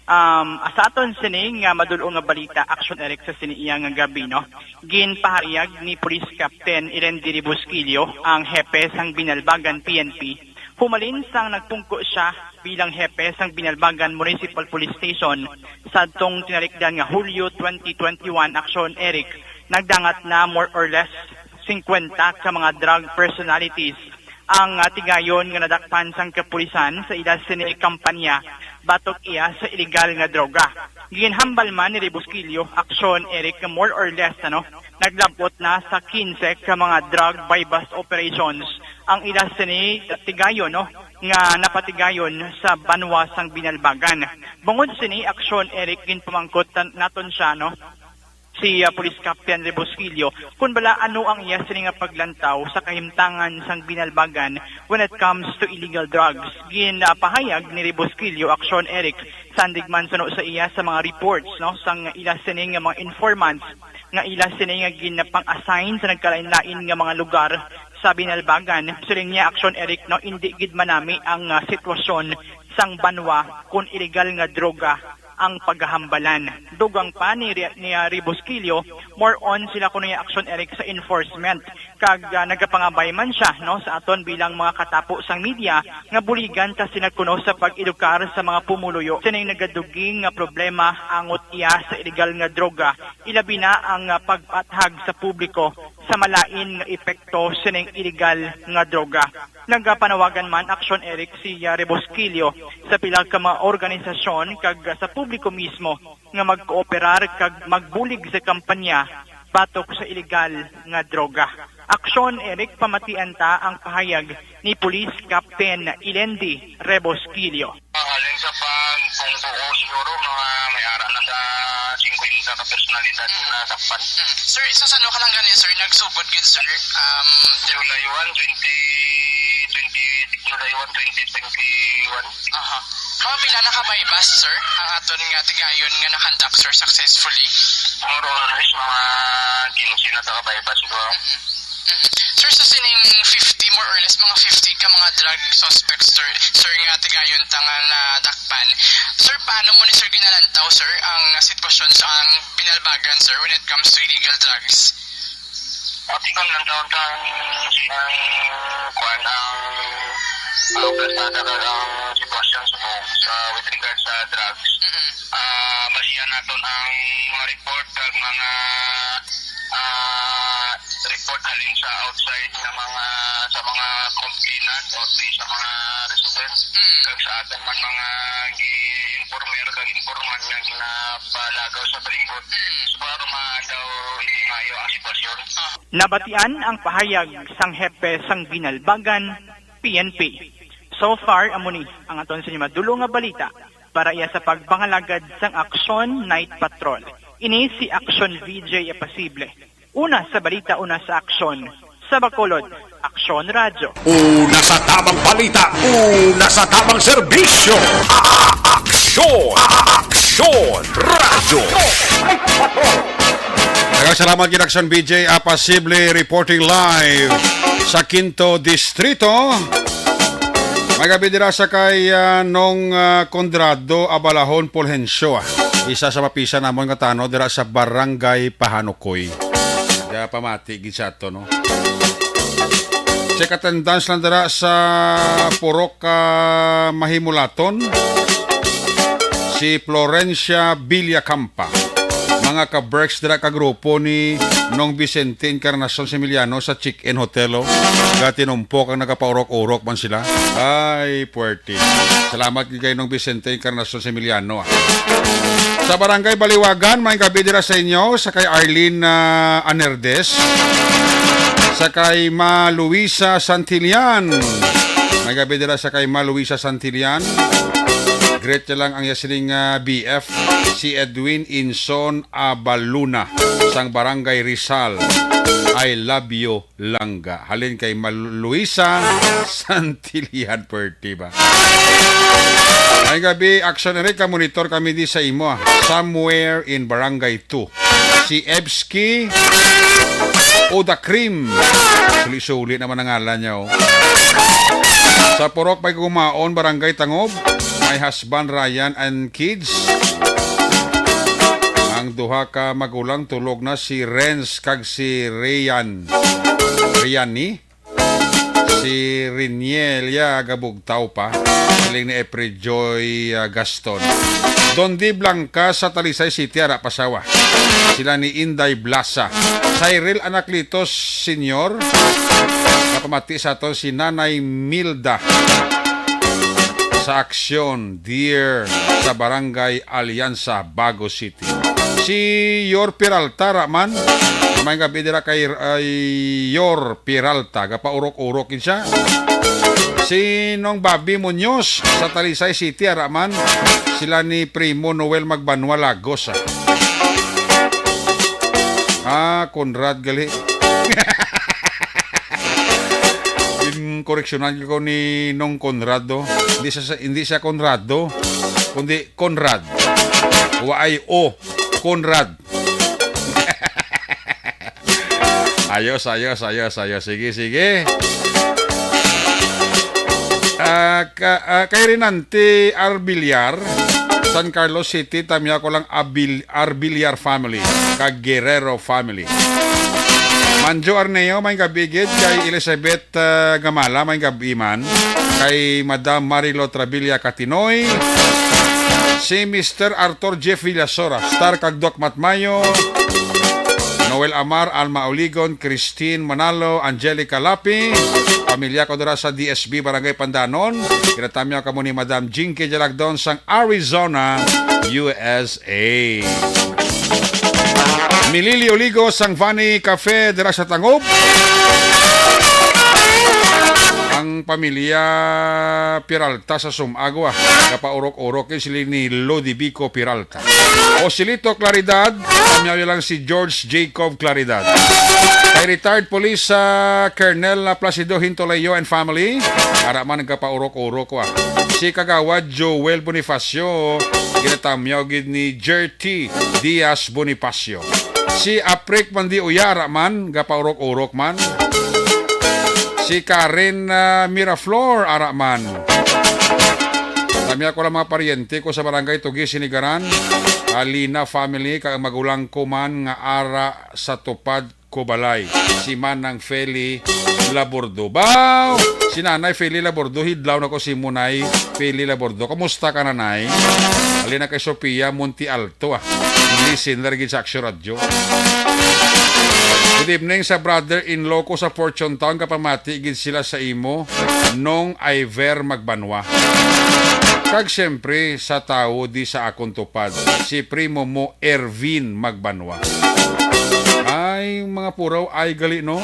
Um, sa aton sini nga madul-ong nga balita, Aksyon, Eric, sa sini iya nga gabi, no? Ginpahayag ni Police Captain Ilendi Rebusquillo, ang hepe sang Binalbagan P N P, humalin sang nagpungko siya bilang hepe sang Binalbagan Municipal Police Station sadtong tinalikdan nga Hulyo twenty twenty-one, Aksyon, Eric. Nagdangat na more or less singkwenta ka mga drug personalities ang, ah, tigayon nga nadakpan sang kapulisan sa ila sini kampanya batok iya sa iligal nga droga. Ginhambal man ni Rebusquillo, Aksyon, Eric, nga more or less, ano, naglab-ot na sa kinse ka mga drug buy-bust operations ang ila sini tigayon, no, nga napatigayon sa banwa sang Binalbagan. Bungod sini, Aksyon, Eric, ginpamangkot tan-, naton siya, no, si, ah, Police Captain Rebusquillo, kun bala ano ang iya sini nga paglantaw sa kahimtangan sang Binalbagan when it comes to illegal drugs. Ginapahayag ni Rebusquillo, Aksyon, Eric, sandig man suno sa iya sa mga reports, no, sang ila sini nga mga informants nga ila sini nga ginapang-assign sa nagkalain-lain nga mga lugar sa Binalbagan. Siling niya, Aksyon, Eric, no, indi gid manami ang, ah, sitwasyon sang banwa kun iligal nga droga ang pagahambalan. Dugang pa ni Re-, ni, ah, Rebusquillo, more on sila kuno nga, Aksyon, Eric, sa enforcement. Kag, ah, nagapangabay man siya, no, sa aton bilang mga katapo sang media nga buligan ta sila kuno sa pag-edukar sa mga pumuluyo sining nagaduging nga problema angot iya sa iligal nga droga, ilabi na ang, ah, pagpathag sa publiko sa malain nga epekto sining iligal nga droga. Nagapanawagan man, Aksyon, Eric, si, ah, Rebusquillo sa pila ka mga organisasyon kag, ah, sa publiko mismo nga magkooperar kag magbulig sa kampanya batok sa iligal nga droga. Aksyon, Eric, pamatian ta ang pahayag ni Police Captain Ilendi Rebosquillo. Halin sa pagpungko ko, siguro mga may ara na sa singkwenta ka personalidad na natakpan. Mm. Sir, isa sa ano ka lang gani, sir, nagsugod gid, sir? Um, July one, twenty twenty, July one, twenty twenty-one. Aha. Mga pila na ka buy-bust, sir, ang aton nga tigayon nga na-conduct, sir, successfully? More or less, mga quince na ka buy-bust siguro. Mm-hmm. Mm-hmm. Sir, sa sining fifty, more or less, mga fifty ka mga drug suspects, sir, sir, nga tigayon ta nga nadakpan. Sir, paano mo ni, sir, ginalantaw, sir, ang sitwasyon sa ang Binalbagan, sir, when it comes to illegal drugs? Ati kang lantaw tang si ang kuan ang, ang plasada kag ang sitwasyon sa, sa with regards sa drugs. Mm-mm. Ah, basihan naton ang mga report kag mga, ah, report halin sa outside nga mga, sa mga complainant o di sa mga residents. Mm. Kag sa aton man mga gi-informer kag informant nga ginapalagaw sa palibot. Mm. So, para ma-, daw hindi maayo ang sitwasyon. Ah. Nabatian ang pahayag sang hepe sang Binalbagan, P N P. So far, amo ni ang aton sa madulong nga balita para iya sa pagpangalagad sang Aksyon Night Patrol. Ini si Aksyon V J Apasible. Una sa balita, una sa aksyon. Sa Bacolod, Aksyon Radyo. Una sa tamang balita, una sa tamang serbisyo. Aksyon! Aksyon Radyo! Daghang salamat gid, Aksyon B J Apasible, reporting live sa Quinto Distrito. May gabi dira sa kay, ah, Nong, ah, Conrado Abalahon Fulgencio, ah. Isa sa mapisan namon nga tanod dira sa Barangay Pahanukoy. Kaya pamati gid sa ato, no? Check attendance lang dira sa Purok, ah, Mahimulaton, si Florencia Villacampa. Mga ka-Berks, dira ka grupo ni Nong Vicente Encarnacion Similiano sa Chick-In Hotel, oh. Gatinumpok ang nagapaurok-urok man sila. Ay, puwerte. Salamat gid kay Nong Vicente Encarnacion Similiano, ah. Sa Barangay Baliwagan, may gabi dira sa inyo, sa kay Arlene, ah, Anerdes, sa kay Ma Luisa Santillan. May gabi dira sa kay Ma Luisa Santillan. Greet niya lang ang iya sining, ah, B F, si Edwin Inson Abaluna, sang Barangay Rizal. I love you, Langga. Halin kay Ma Luisa Santillan, puwerte ba? Ay gabi, Action Eric, ka monitor kami di sa imo, ah. Somewhere in Barangay two. Si Evski Odakrim. Suli-suli naman ang ngalan niya, oh. Sa Purok may Gumaon, Barangay Tangob, my husband Ryan and kids. Ang duha ka magulang tulog na, si Renz kag si Rian. Riani? Si Riniel, ya, gabugtaw pa. Siling ni Epre Joy, ah, Gaston. Don D Blanca sa Talisay City, ara pasawa. Sila ni Inday Blasa. Cyril Anaclitos Senior, napamati sa aton si Nanay Milda sa Aksyon, Dear, sa Barangay Alianza, Bago City. Si Yor Peralta, ra man. May gabi dira kay, ay, Yor Peralta. Gapaurok-urok gid siya. Si Nong Bobby Muñoz sa Talisay City, ara man. Sila ni Primo Noel Magbanwa Lagos, ah. Ah, Conrad gali. Ginkoreksyonan ko ni Nong Conrado. Hindi siya, hindi siya Conrado, kundi Conrad. Wa ay O. Conrad. Ayos, ayos, ayos, ayos. Sige, sige. Ah, ka, ah, kay Renante Arbillar, San Carlos City, tamya ko lang Abil-, Arbillar family, kag Guerrero family. Manjo Arneo, may gabi gid kay Elizabeth, ah, Gamala, may gabi man kay Madam Marilo Trabilia Katinoy, si Mister Arthur Jeff Villasora, Star kag Doc Matmayo, Noel Amar, Alma Oligon, Christine Manalo, Angelica Lapi, pamilya ko dira sa D S B Barangay Pandanon. Ginatamyaw kamo ni Madam Jinky Jalagdon sang Arizona, U S A. Milili Oligo sang Vani Cafe dira sa Tangob. Ang pamilya Peralta sa Sumagwa, kapaurok-urok yun sila ni Lodi Bico Peralta. Joselito Claridad, pamyawi lang si George Jacob Claridad. Kay retired police sa Colonel Placido Hintolayo and family, ara man nagkapaurok-urok wa. Si Kagawad Joel Bonifacio, ginatamyaw gid ni Jerty Diaz Bonifacio. Si Aprik Mandi Uya, ara man, gapaurok-urok man. Si Karen, ah, Miraflor, ara man. Tamya ko lang mga paryente ko sa Barangay Tugi, Sinigaran. Alina family, kag magulang ko man nga ara sa tupad ko balay. Si Manang Feli Labordo. Baw! Si Nanay Feli Labordo, hidlaw na ko si Munay Feli Labordo. Kumusta ka, Nanay? Alina kay Sofia Monte Alto, ah. Listener gid sa Aksyon Radyo. Good evening sa brother-in-law ko sa Fortune Town. Kapamati gid sila sa imo, Nong Iver Magbanwa. Kag siyempre, sa tawo di sa akon tupad, si primo mo, Ervin Magbanwa. Ay, mga puraw, ay gali, no?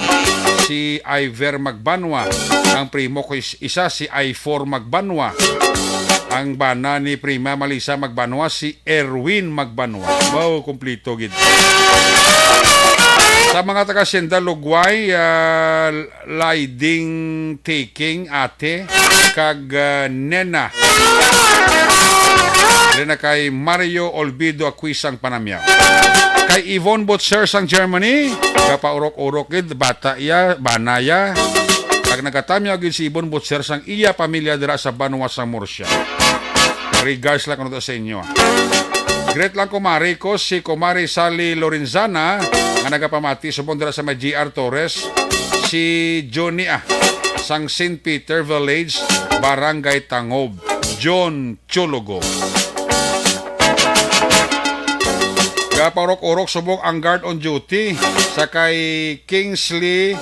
Si Iver Magbanwa. Ang primo ko is isa, si Ifor Magbanwa. Ang bana ni Prima Malisa Magbanwa, si Erwin Magbanwa. Wow, kumplito gid. Sa mga taga Senda, Lugway, ah, Laiding Tiking, Ate, kag, ah, Nena. Diri na kay Mario Olvido Aquisang Panamyaw. Kay Yvonne Butcher sang Germany, kapaurok-urok gid, bata iya, bana iya. Kag nagatamyaw gid si Yvonne Butcher sang iya pamilya dira sa banwa sang Murcia. Regards lang kuno to sa inyo. Greet lang, kumari ko, si Kumari Sally Lorenzana, nga nagapamati subong dira sa may G R Torres, si Johnny, ah, sang Saint Peter Village, Barangay Tangob, John Chulugo. Gapaurok-urok subong ang guard on duty sa kay Kingsley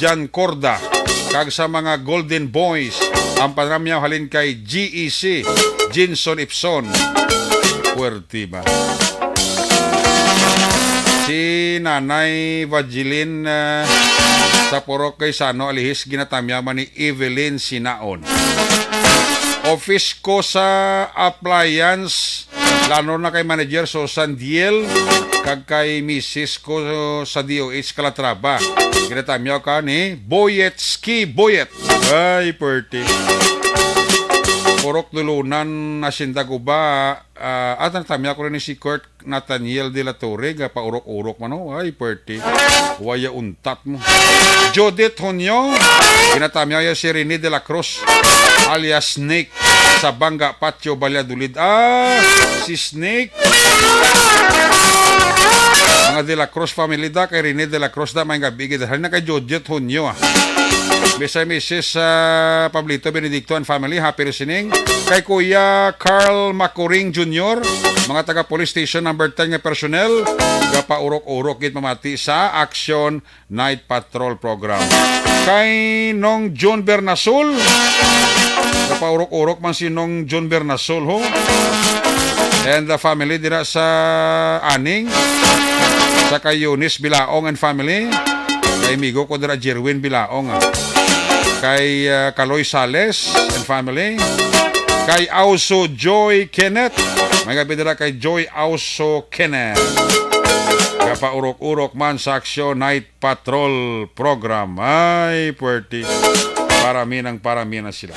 Jan Corda kag sa mga Golden Boys, ang panamyaw halin kay G E C, Jinson Ipson. Puwerte ba? Si Nanay Vagilin, ah, sa Purok Gaisano, Alihis, ginatamyaw man ni Evelyn Sinaon. Office ko sa appliance, lalo na kay Manager Susan Diel, kag kay misis ko sa D O H Calatrava. Ginatamyaw ka ni Boyet Ski Boyet. Ay, puwerte. Purok Dulunan, Hacienda Guba, ah, at natamyaw ko rin ni si Kurt Nathaniel de la Torre, gapaurok-urok man, oh. Ay, puwerte. Waya untat mo. Judith Honyo, ginatamyaw ya si Rene de la Cruz, alias Snake, sa Banga Patio, Valladolid. Ah, si Snake. Mga de la Cruz family da, kay Rene de la Cruz da, may gabi, gid. Halin na kay Judith Honyo, ah. Bisay misis, ah, Pablito Benedicto and family, happy listening. Kay Kuya Carl Macuring Junior, mga taga Police Station Number Ten nga personnel, gapaurok-urok gid pamati sa Action Night Patrol Program. Kay Nong John Bernasol, gapaurok-urok man si Nong John Bernasol, ho. And the family dira sa Aning, sa kay Eunice Bilaong and family, kay amigo ko dira, Jerwin Bilaong, ah. Kay, ah, Kaloy Sales and family. Kay Auso Joy Kenneth. May gabi dira kay Joy Auso Kenneth. Gapaurok-urok man sa Action Night Patrol Program. Ay, puwerte. Parami nang parami na sila.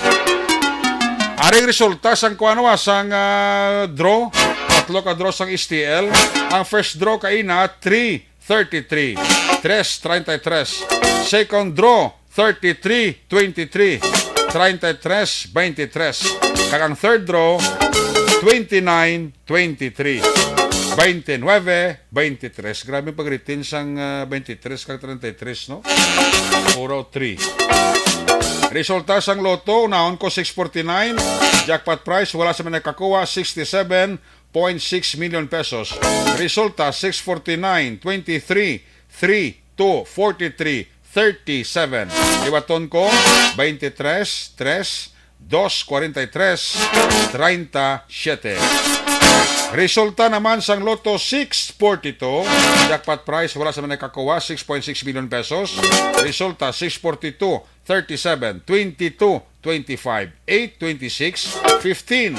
Aring resulta sang kuan, wa, sang, ah, draw. Tatlo ka draw sang S T L. Ang first draw kaina, three thirty-three, tres treinta y tres. Second draw, thirty-three twenty-three, treinta y tres veintitrés. Kag ang third draw, twenty-nine twenty-three, twenty-nine twenty-three. Grabe ang pag-retain sang, ah, twenty-three kag treinta y tres, no? Puro three. Resulta sang Lotto, naon ko six forty-nine. Jackpot prize, wala sa may nakakuha, sixty-seven point six million pesos. Resulta, six forty-nine, twenty-three, three, two, forty-three, thirty-seven. Liwaton ko, twenty-three, tres, dos, forty-three, treinta-siete. Resulta naman sang Lotto six forty-two, jackpot prize, wala sa man nakakuha, six point six million pesos. Resulta, six forty-two, thirty-seven, twenty-two, twenty-five, eight, twenty-six, fifteen,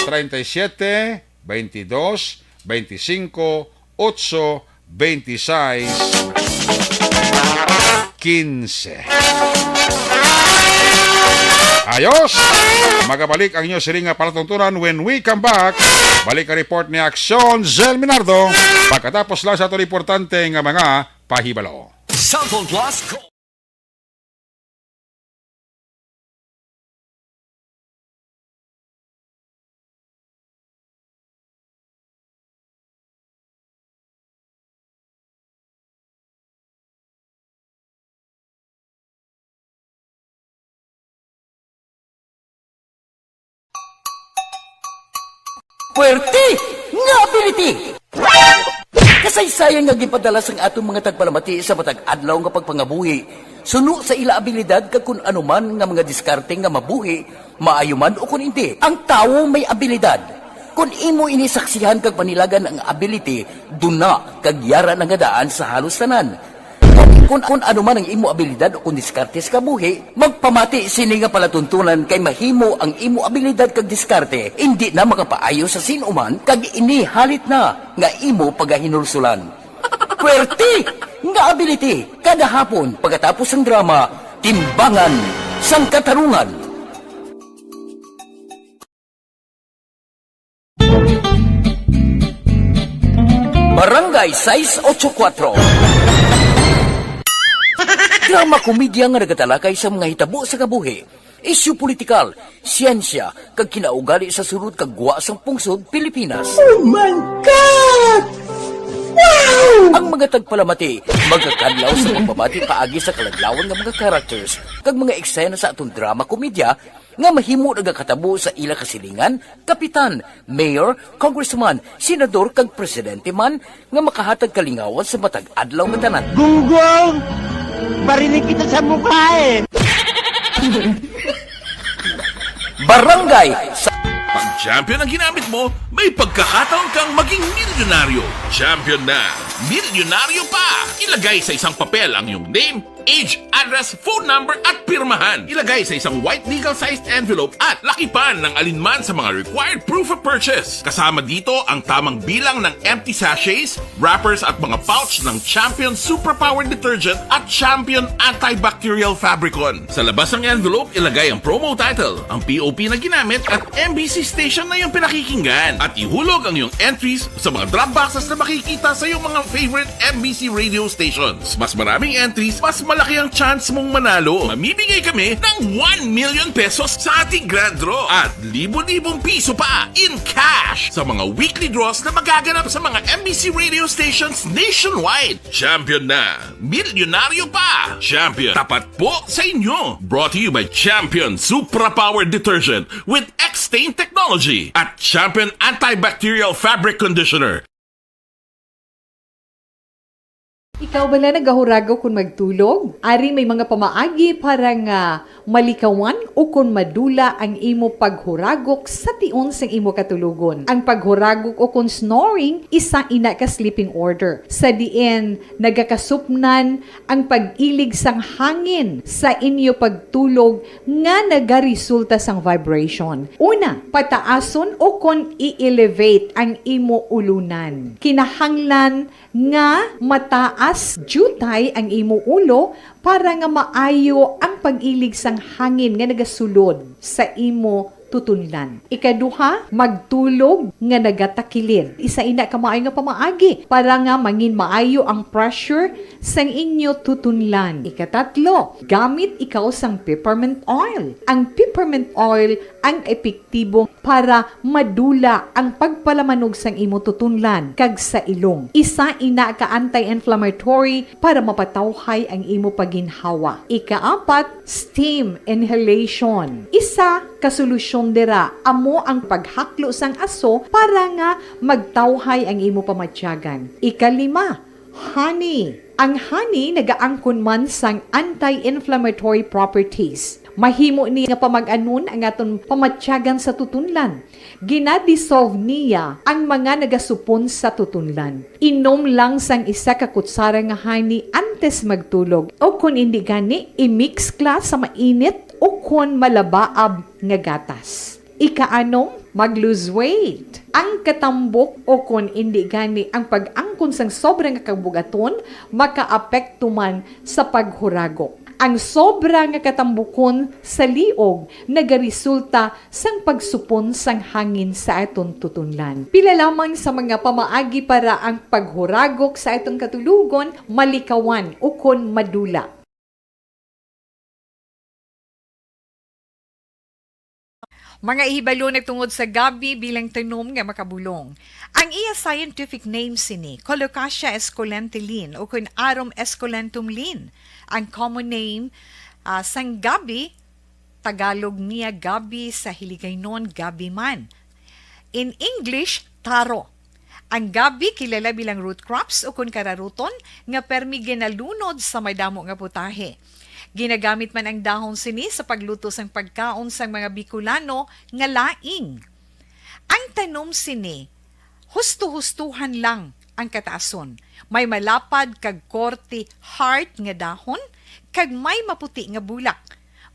treinta y siete, veintidós, veinticinco, ocho, veintiséis, quince. Ayos! Magabalik ang inyo siring nga palatuntunan when we come back. Balik ang report ni Aksyon Zel Minardo pagkatapos lang sa aton importante nga mga pahibalo. Cellphone Plus Go. Puwerte nga ability! Kasaysayan nga ginpadala sang aton mga tagpalamati sa matag adlaw nga pagpangabuhi, suno sa ila abilidad kag kun ano man nga mga diskarte nga mabuhi, maayo man o kun indi. Ang tawo may abilidad. Kon imo ini saksihan kag panilagan ang ability, duna kag yara na nga daan sa halos tanan. Kon, kon, kon ano man ang imo abilidad o kon diskarte sa kabuhi, magpamati sini nga palatuntunan kay mahimo ang imo abilidad kag diskarte indi na makapaayo sa sin-o man kag ini halit na nga imo pagahinulsulan. Puwerte Nga ability, kada hapon pagkatapos sang drama, Timbangan sang Katarungan. Barangay sais ocho kuwatro. Drama komedya nga nagatalakay sa mga hitabo sa kabuhi, isyu politikal, siyensya, kag kinaugali sa sulod kag gwa sang pungsod Pilipinas. Oh my God! Wow! Ang mga tagpalamati magakadlaw sa pagbabati paagi sa kaladlawan nga mga characters kag mga eksena sa aton drama komedya nga mahimo nagakatabo sa ila kasilingan, kapitan, mayor, congressman, senador, kag presidente man nga makahatag kalingawan sa matag adlaw nga tanan. Gunggong! Barinig kita sa mukha eh! Barangay sa Pag champion ang ginamit mo, may pagkakataon kang maging milyonaryo. Champion na, milyonaryo pa! Ilagay sa isang papel ang iyong name, age, address, phone number, at pirmahan. Ilagay sa isang white legal-sized envelope at lakipan ng alinman sa mga required proof of purchase. Kasama dito ang tamang bilang ng empty sachets, wrappers, at mga pouch ng Champion Superpower Detergent at Champion Antibacterial Fabricon. Sa labas ng envelope, ilagay ang promo title, ang P O P na ginamit, at M B C station na iyong pinakikinggan. At ihulog ang iyong entries sa mga drop boxes na makikita sa iyong mga favorite M B C radio stations. Mas maraming entries, mas malaki ang chance mong manalo. Mamimigay kami ng one million pesos sa ating grand draw at libo-libong piso pa in cash sa mga weekly draws na magaganap sa mga M B C radio stations nationwide. Champion na! Milyonaryo pa! Champion, tapat po sa inyo! Brought to you by Champion Supra Power Detergent with X-Stain Technology at Champion Antibacterial Fabric Conditioner. Ikaw bala nagahuragok kon magtulog? Ari may mga pamaagi para nga malikawan o kon madula ang imo paghuragok sa tion sang imo katulogon. Ang paghuragok o kon snoring, isa ina ka sleeping order, sa diin nagakasupnan ang pag-ilig sang hangin sa inyo pagtulog nga nagaresulta sang vibration. Una, pataason o kon i-elevate ang imo ulunan. Kinahanglan nga mataas diutay ang imo ulo para nga maayo ang pag-ilig sang hangin nga nagasulod sa imo tutunlan. Ikaduha, magtulog nga nagatakilid. Isa ina ka maayo nga pamaagi para nga mangin maayo ang pressure sang inyo tutunlan. Ikatatlo, gamit ikaw sang peppermint oil. Ang peppermint oil ang epektibo para madula ang pagpalamanog sang imo tutunlan kag sa ilong. Isa ina ka anti-inflammatory para mapatawhay ang imo pagginhawa. Ikaapat, steam inhalation. Isa ka solusyon dira amo ang paghaklo sang aso para nga magtawhay ang imo pamatyagan. Ikalima, honey. Ang honey nagaangkon man sang anti-inflammatory properties. Mahimo ni nga pamag-anon ang aton pamatyagan sa tutunlan. Gina-dissolve niya ang mga nagasupon sa tutunlan. Inom lang sang isa ka kutsara nga honey antes magtulog, o kon indi gani, i-mix kla sa mainit o kon malabaab nga gatas. Ikaanom, mag-lose weight. Ang katambok o kon indi gani ang pag-angkon sang sobra nga kabug-aton makaapekto man sa paghuragok. Ang sobra nga katambukon sa liog nagaresulta sang pagsupon sang hangin sa aton tutunlan. Pila lamang sa mga pamaagi para ang paghuragok sa aton katulogon malikawan ukon madula. Mga ihibalo nagtungod sa gabi bilang tanom nga makabulong. Ang iya scientific name sini, Colocasia esculenta Linn, o kun Arum esculentum Linn. Ang common name, ah, sang gabi, Tagalog niya gabi, sa Hiligaynon gabi man. In English, taro. Ang gabi kilala bilang root crops o kun kararuton nga permi ginalunod sa madamo nga putahe. Ginagamit man ang dahon sini sa pagluto sang pagkaon sang mga Bicolano nga laing. Ang tanom sini, husto-hustohan lang ang kataason. May malapad kag korte heart nga dahon kag may maputi nga bulak.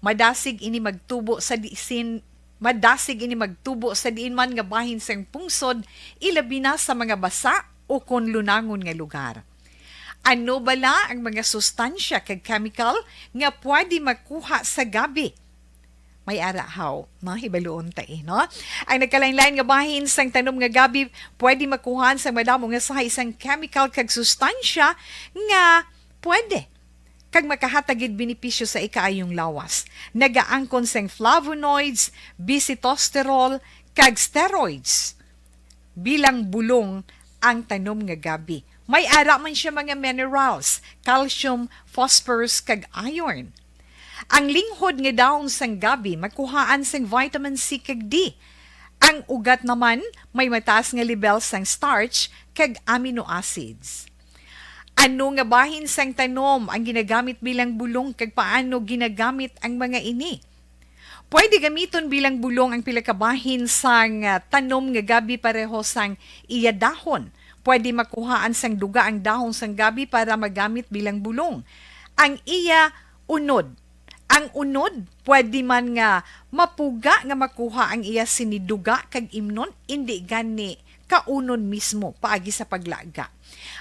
Madasig ini magtubo sa disin Madasig ini magtubo sa diin man nga bahin sang pungsod, ilabi na sa mga basa o kon lunangon nga lugar. Ano bala ang mga sustansya kag chemical nga pwede makuha sa gabi? May ara haw, no? Hibaluon ta, eh, no? Ang nagkalain-lain nga bahin sang tanom nga gabi pwede makuhaan sang madamo nga sahay sang chemical kag sustansya nga pwede kag makahatag gid benepisyo sa ikaayong lawas. Nagaangkon sang flavonoids, bisitosterol, kag steroids. Bilang bulong ang tanom nga gabi. May ara man siya mga minerals, calcium, phosphorus, kag iron. Ang linghod nga dahon sang gabi makuhaan sang vitamin C kag D. Ang ugat naman may mataas nga lebel sang starch kag amino acids. Ano nga bahin sang tanom ang ginagamit bilang bulong kag paano ginagamit ang mga ini? Pwede gamiton bilang bulong ang pila ka bahin sang, ah, tanom nga gabi pareho sang iya dahon. Pwede makuhaan sang duga ang dahon sang gabi para magamit bilang bulong. Ang iya unod. Ang unod, pwede man nga mapuga nga makuha ang iya sini duga kag imnon, indi gani kaunon mismo paagi sa paglaga.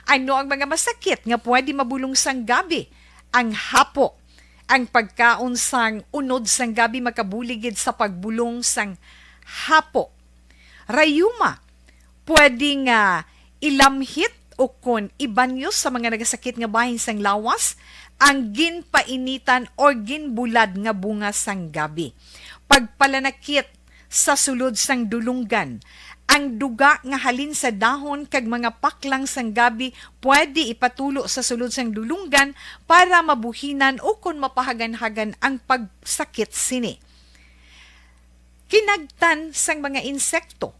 Ano ang mga masakit nga pwede mabulong sang gabi? Ang hapo. Ang pagkaon sang unod sang gabi makabulig gid sa pagbulong sang hapo. Rayuma, pwede nga ilamhit o kon ibanyo sa mga nagasakit nga bahin sang lawas ang ginpainitan or ginbulad nga bunga sang gabi. Pagpalanakit sa sulod sang dulunggan. Ang duga nga halin sa dahon kag mga paklang sang gabi pwede ipatulo sa sulod sang dulunggan para mabuhinan o kon mapahaganhagan ang pagsakit sini. Kinagtan sang mga insekto.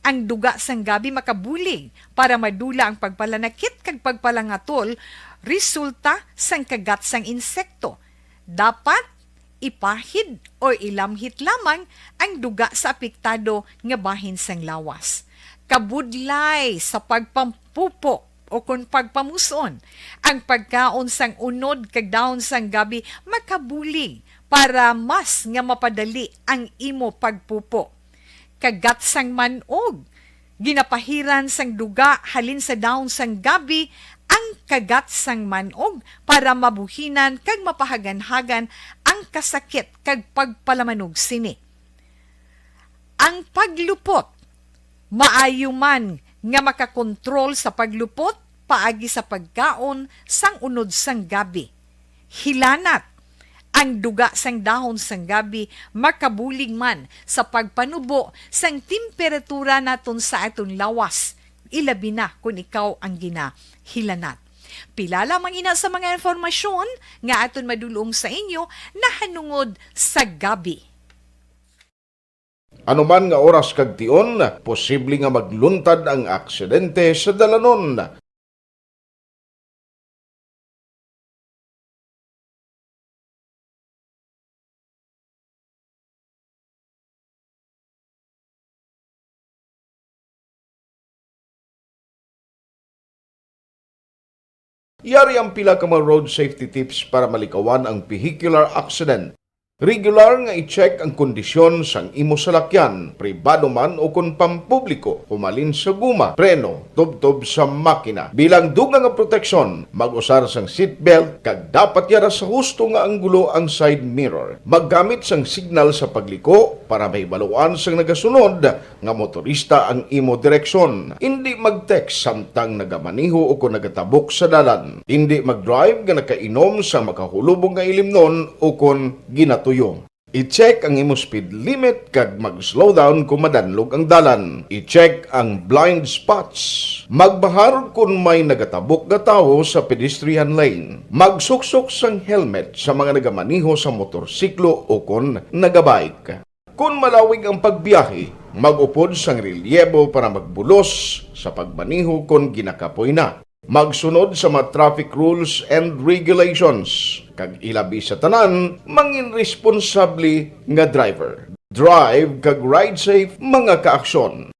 Ang duga sang gabi makabulig para madula ang pagpalanakit kag pagpalangatol resulta sang kagat sang insekto. Dapat ipahid o ilamhit lamang ang duga sa apektado nga bahin sang lawas. Kabudlay sa pagpampupo o kon pagpamus-on, ang pagkaon sang unod kag dahon sang gabi makabulig para mas nga mapadali ang imo pagpupo. Kagat sang man-og. Ginapahiran sang duga halin sa dahon sang gabi ang kagat sang man-og para mabuhinan kag mapahaganhagan ang kasakit kag pagpalamanog sini. Ang paglupot. Maayo man nga makakontrol sa paglupot paagi sa pagkaon sang unod sang gabi. Hilanat. Ang duga sang dahon sang gabi makabulig man sa pagpanubo sang temperatura naton sa aton lawas, ilabi na kon ikaw ang ginahilanat. Pila lamang ina sa mga impormasyon nga aton madul-ong sa inyo nahanungod sa gabi. Ano man nga oras kag tion, posible nga magluntad ang aksidente sa dalanon. Yari ang pila ka mga road safety tips para malikawan ang vehicular accident. Regular nga i-check ang kondisyon sang imo salakyan, pribado man o kon pampubliko, humalin sa guma, preno, tubtob sa makina. Bilang dugang nga proteksyon, mag-usar sang seatbelt kag dapat yara sa husto nga anggulo ang side mirror. Maggamit sang signal sa pagliko para mahibaluan sang nagasunod nga motorista ang imo direksyon. Indi mag-text samtang nagamaneho o kon nagatabok sa dalan. Indi mag-drive nga nakainom sa makahulubong nga ilimnon o kon ginatuyo. I-check ang imo speed limit kag mag-slow down kon madanlog ang dalan. I-check ang blind spots. Magbahar kon may nagatabok nga tawo sa pedestrian lane. Magsuksok sang helmet sa mga nagamaneho sa motorsiklo o kon nagabike. Kon malawig ang pagbiyahe, mag-upod sang relyebo para magbulos sa pagmaneho kon ginakapoy na. Magsunod sa mga traffic rules and regulations, kag ilabi sa tanan, mangin responsable nga driver. Drive kag ride safe, mga kaaksyon.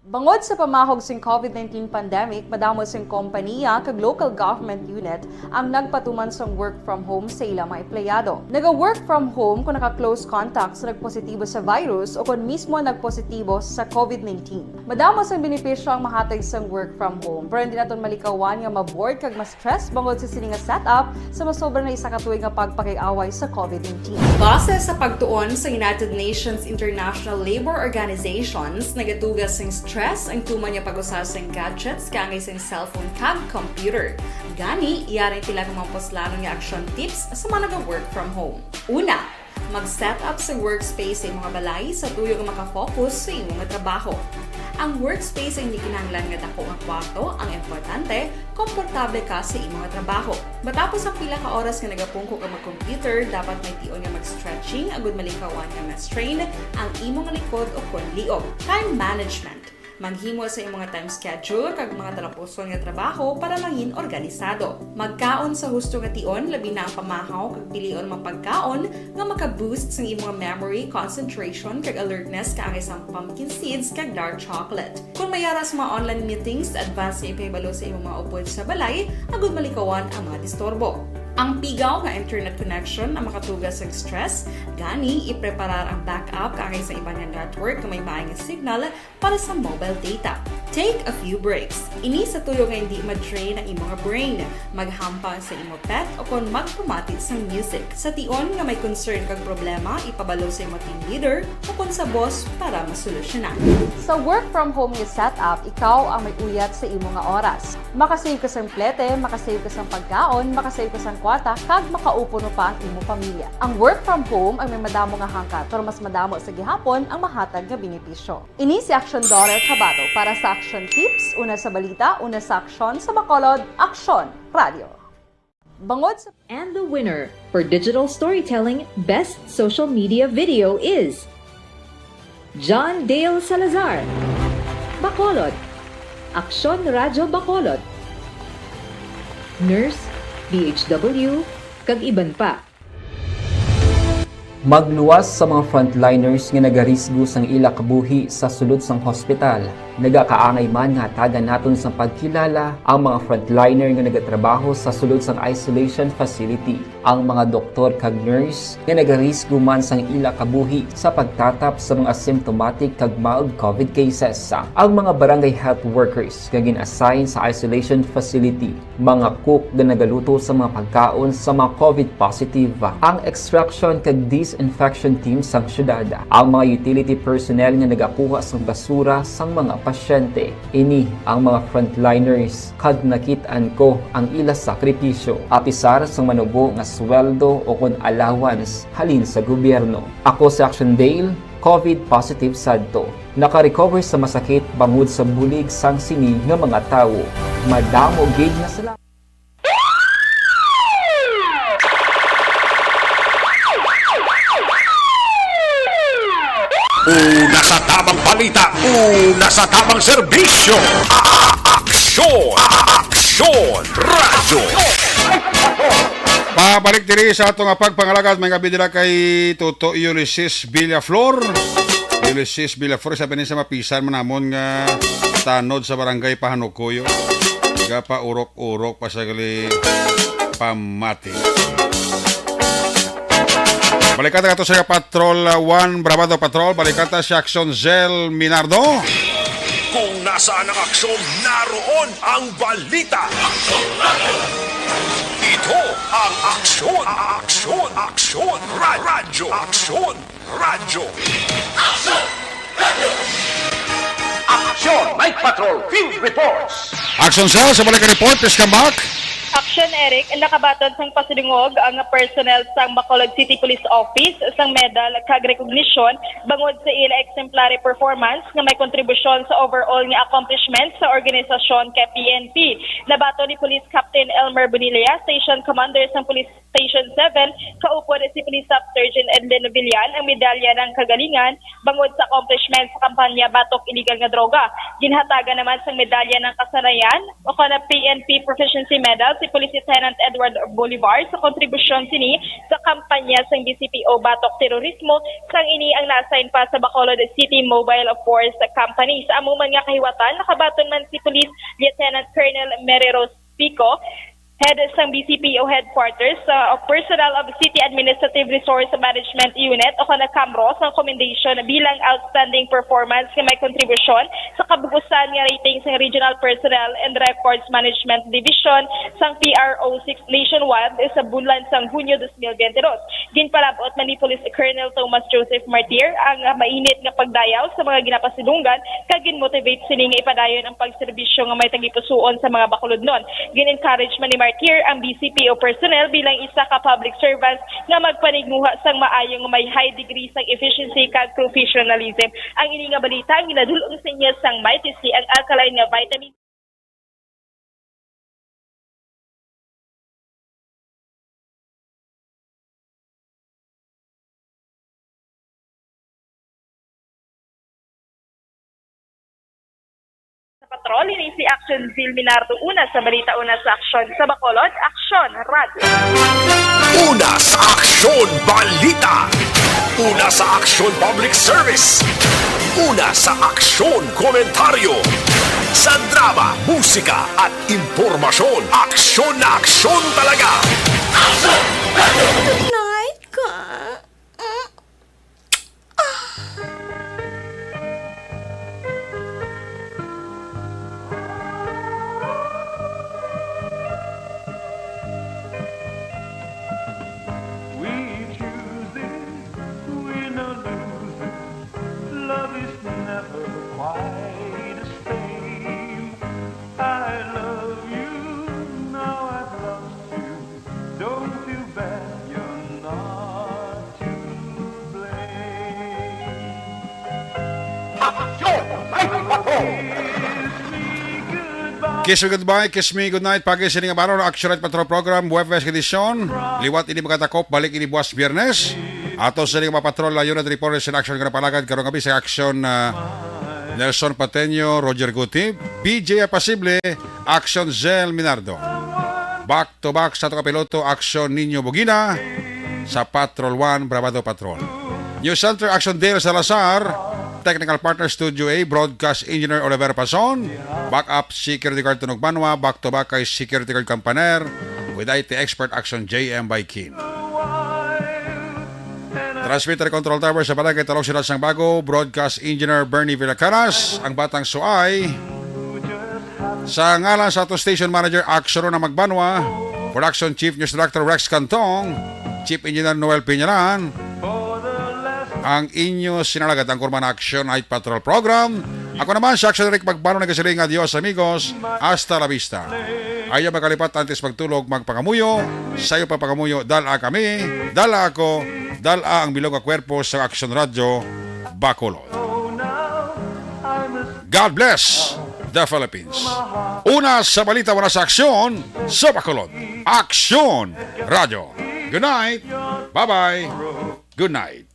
Bangod sa pamahog sing COVID nineteen pandemic, madamo sing kompaniya kag local government unit ang nagpatuman sang work from home sa ila mga empleyado. Naga-work from home kung naka-close contact sa nagpositibo sa virus o kon mismo nagpositibo sa COVID nineteen. Madamo sang benepisyo ang mahatag sang work from home, pero hindi naton malikawan nga ma-bored kag ma-stress bangod sa sini nga setup sa masobra na isa ka tuig nga pagpakig-away sa COVID nineteen. Base sa pagtuon sa United Nations International Labour Organizations, nagatugas sing stress ang tuman nga pag-usa sing gadgets kaangay sing cellphone kag computer. Gani, yari pila ka mga puslanon nga action tips sa mga naga-work from home. Una, mag-set up sa workspace sa imong balay sa tuyo nga makafocus sa imong trabaho. Ang workspace ay hindi kinahanglan nga dako nga kwarto, ang importante, komportable ka sa imong trabaho. Matapos ang pila ka oras nga nagapungko ka mag-computer, dapat may tion nga mag-stretching agud malikawan nga ma-strain ang imong likod o kon liog. Time management. Maghimo sa imong time schedule kag mga talapuson nga trabaho para mangin organisado. Magkaon sa husto nga tion, labi na ang pamahaw kag pilion mga pagkaon nga maka-boost sang imong memory, concentration, kag alertness kaangay sang pumpkin seeds kag dark chocolate. Kung may ara sa mga online meetings, advance nga ipahibalo sa imong mga upod sa balay agud malikawan ang mga disturbo. Ang pigaw nga internet connection ang makatugas sa stress, gani ipreparar ang backup kaangay sa iban nga network nga may maay nga signal para sa mobile data. Take a few breaks. Ini sa tuyo nga hindi ma-drain ang imong brain. Maghampang sa imo pet o kon magpamati sang music. Sa tion nga may concern kag problema, ipabalo sa imo team leader o kon sa boss para masolusyonan. Sa work from home nga setup, ikaw ang may uyat sa imo nga oras. Makasave ka sang plete, makasave ka sang pagkaon, makasave ka sang kwarta, kag makaupod pa ang imo pamilya. Ang work from home ang may madamo nga hangkat, pero mas madamo sa gihapon ang mahatag nga benepisyo. Ini si Action Daughter Cabato para sa Action Tips, una sa balita, una sa aksyon, sa Bacolod, Aksyon Radio. Bangod sa And the winner for digital storytelling best social media video is John Dale Salazar, Bacolod, Aksyon Radyo Bacolod, nurse, D H W, kag iban pa. Magluwas sa mga frontliners nga nagarisgo sang ila kabuhi sa sulod sang hospital. Nagakaangay man nga hatagan naton sang pagkilala ang mga frontliner nga nagatrabaho sa sulod sang isolation facility, ang mga doktor kag nurse nga nagarisgo man sang ila kabuhi sa pagtatap sa mga asymptomatic kag mild COVID cases, ang mga barangay health workers nga gin-assign sa isolation facility, mga cook nga nagaluto sa mga pagkaon sa mga COVID positive, ang extraction kag disinfection team sang syudad, ang mga utility personnel nga nagakuha sang basura sang mga pasyente. Ini ang mga frontliners, kag nakit-an ko ang ila sakripisyo, apisar sang manubo nga sweldo o kon allowance halin sa gobyerno. Ako si Action Dale, COVID positive sadto. Naka-recover sa masakit bangod sa bulig sang sini nga mga tawo. Madamo gid nga salamat. Una sa tamang balita, una sa tamang serbisyo. A-, a-, aksyon, a-, a-, aksyon, radyo. Pabalik diri sa ato nga pagpangalagad, may gabi dira kay Toto Ulysses Villaflor. Ulysses Villaflor, sabi ni sa mapisan man namon nga tanod sa barangay Pahanukoyo. Gapaurok-urok pa sa gali pamati. Balikata ka to sa Patrol, uh, one, Bravado Patrol. Balikata si Action Zell Minardo. Kung nasaan ang aksyon, naroon ang balita. Ito ang Aksyon, Aksyon, Aksyon, Ra-, Radyo, Aksyon, Radyo. Aksyon! Night Patrol Field Reports! Action Cell, sa balik report, please come back. Action, Eric. Nakabaton sang pasidungog ang personnel sang Bacolod City Police Office sang medal kag recognition bangod sa ila exemplary performance nga may kontribusyon sa overall nga accomplishment sa organisasyon kay P N P. Nabaton ni Police Captain Elmer Bonilla, Station Commander sang Police Station seven, kaupod si Police Staff Sergeant Edlin Novillan, ang Medalya ng Kagalingan bangod sa accomplishment sa kampanya batok iligal nga droga. Ginhatagan naman sang Medalya ng Kasanayan o kon P N P Proficiency Medal si Police Lieutenant Edward Bolivar sa kontribusyon sini sa kampanya sang B C P O batok terorismo, sang ini ang na-assign pa sa Bacolod City Mobile Force Company. Sa amo man nga kahiwatan, nakabaton man si Police Lieutenant Colonel Mary Rose Pico, head sang B C P O headquarters, uh, of personnel of City Administrative Resource Management Unit o kana CAMRO sang commendation bilang outstanding performance nga may kontribusyon sa kabug-usan nga rating sang Regional Personnel and Records Management Division sang P R O six nationwide sa bulan sang Hunyo dos mil bente dos. Ginpalab-ot man ni Police Colonel Thomas Joseph Martir ang, ah, mainit nga pagdayaw sa mga ginapasidunggan kag ginmotivate sini nga ipadayon ang pagserbisyo nga may tagipusoon sa mga Bacolodnon. Gin-encourage man ni Martir ang B C P O personnel bilang isa ka public servants nga magpaninguha sang maayo nga may high degree sang efficiency kag professionalism. Ang ini nga balita ang ginadul-ong sa inyo sang Mighty C, ang alkaline nga vitamin. Sa patrol, ini si Action Zil Minardo. Una sa balita, una sa aksyon. Sa Bacolod, Aksyon Radyo. Una sa Aksyon Balita. Una sa Aksyon Public Service. Una sa Aksyon Komentaryo. Sa drama, musika, at impormasyon, aksyon na aksyon talaga. Night ka. We choose this, we no lose this. Love is never quite the same. I love you, now I've lost you. Don't feel bad, you're not to blame. Aksyon! Ay, ako! Kiss me goodbye, kiss me goodnight. Pagi sini nga baron, Action Night Patrol Program, Huwebes edisyon. Liwat ini, magkatakop, balik ini buwas Biyernes. Ato sini nga mga patrol, unit reporters in action, nga napalagad karong gabi sa aksyon, ah, Nelson Pateño, Roger Guti, B J Apasible, Action Zell Minardo. Back to back sa ato ka piloto, Action Niño Bugina, sa Patrol One, Bravado Patrol. News Center, Action Dale Salazar. Technical partner, Studio A, Broadcast Engineer Oliver Pason. Backup, Security Guard Tunog Banwa. Back to back kay Security Guard Campaner, with I T expert, Action J M Baikin. Transmitter Control Tower sa Barangay Talong, Siyudad sang Bago, Broadcast Engineer Bernie Villacaras, ang Batang Suay. Sa ngalan sa ato station manager, Action Rona Magbanwa, Production Chief News Director Rex Cantong, Chief Engineer Noel Piñalan, ang inyo sinalagad ang kurman Action Night Patrol Program. Ako naman si Action Rick Magbanwa, nagasiling, adios amigos, hasta la vista. Ayaw makalipat, antes magtulog, magpangamuyo. Sayo pa pangamuyo, dala kami, dala ako, dala ang bilog nga kwerpo sa Action Radyo Bacolod. God bless the Philippines. Una sa balita, wala sa aksyon sa Bacolod. Aksyon Radyo. Good night. Bye-bye. Good night.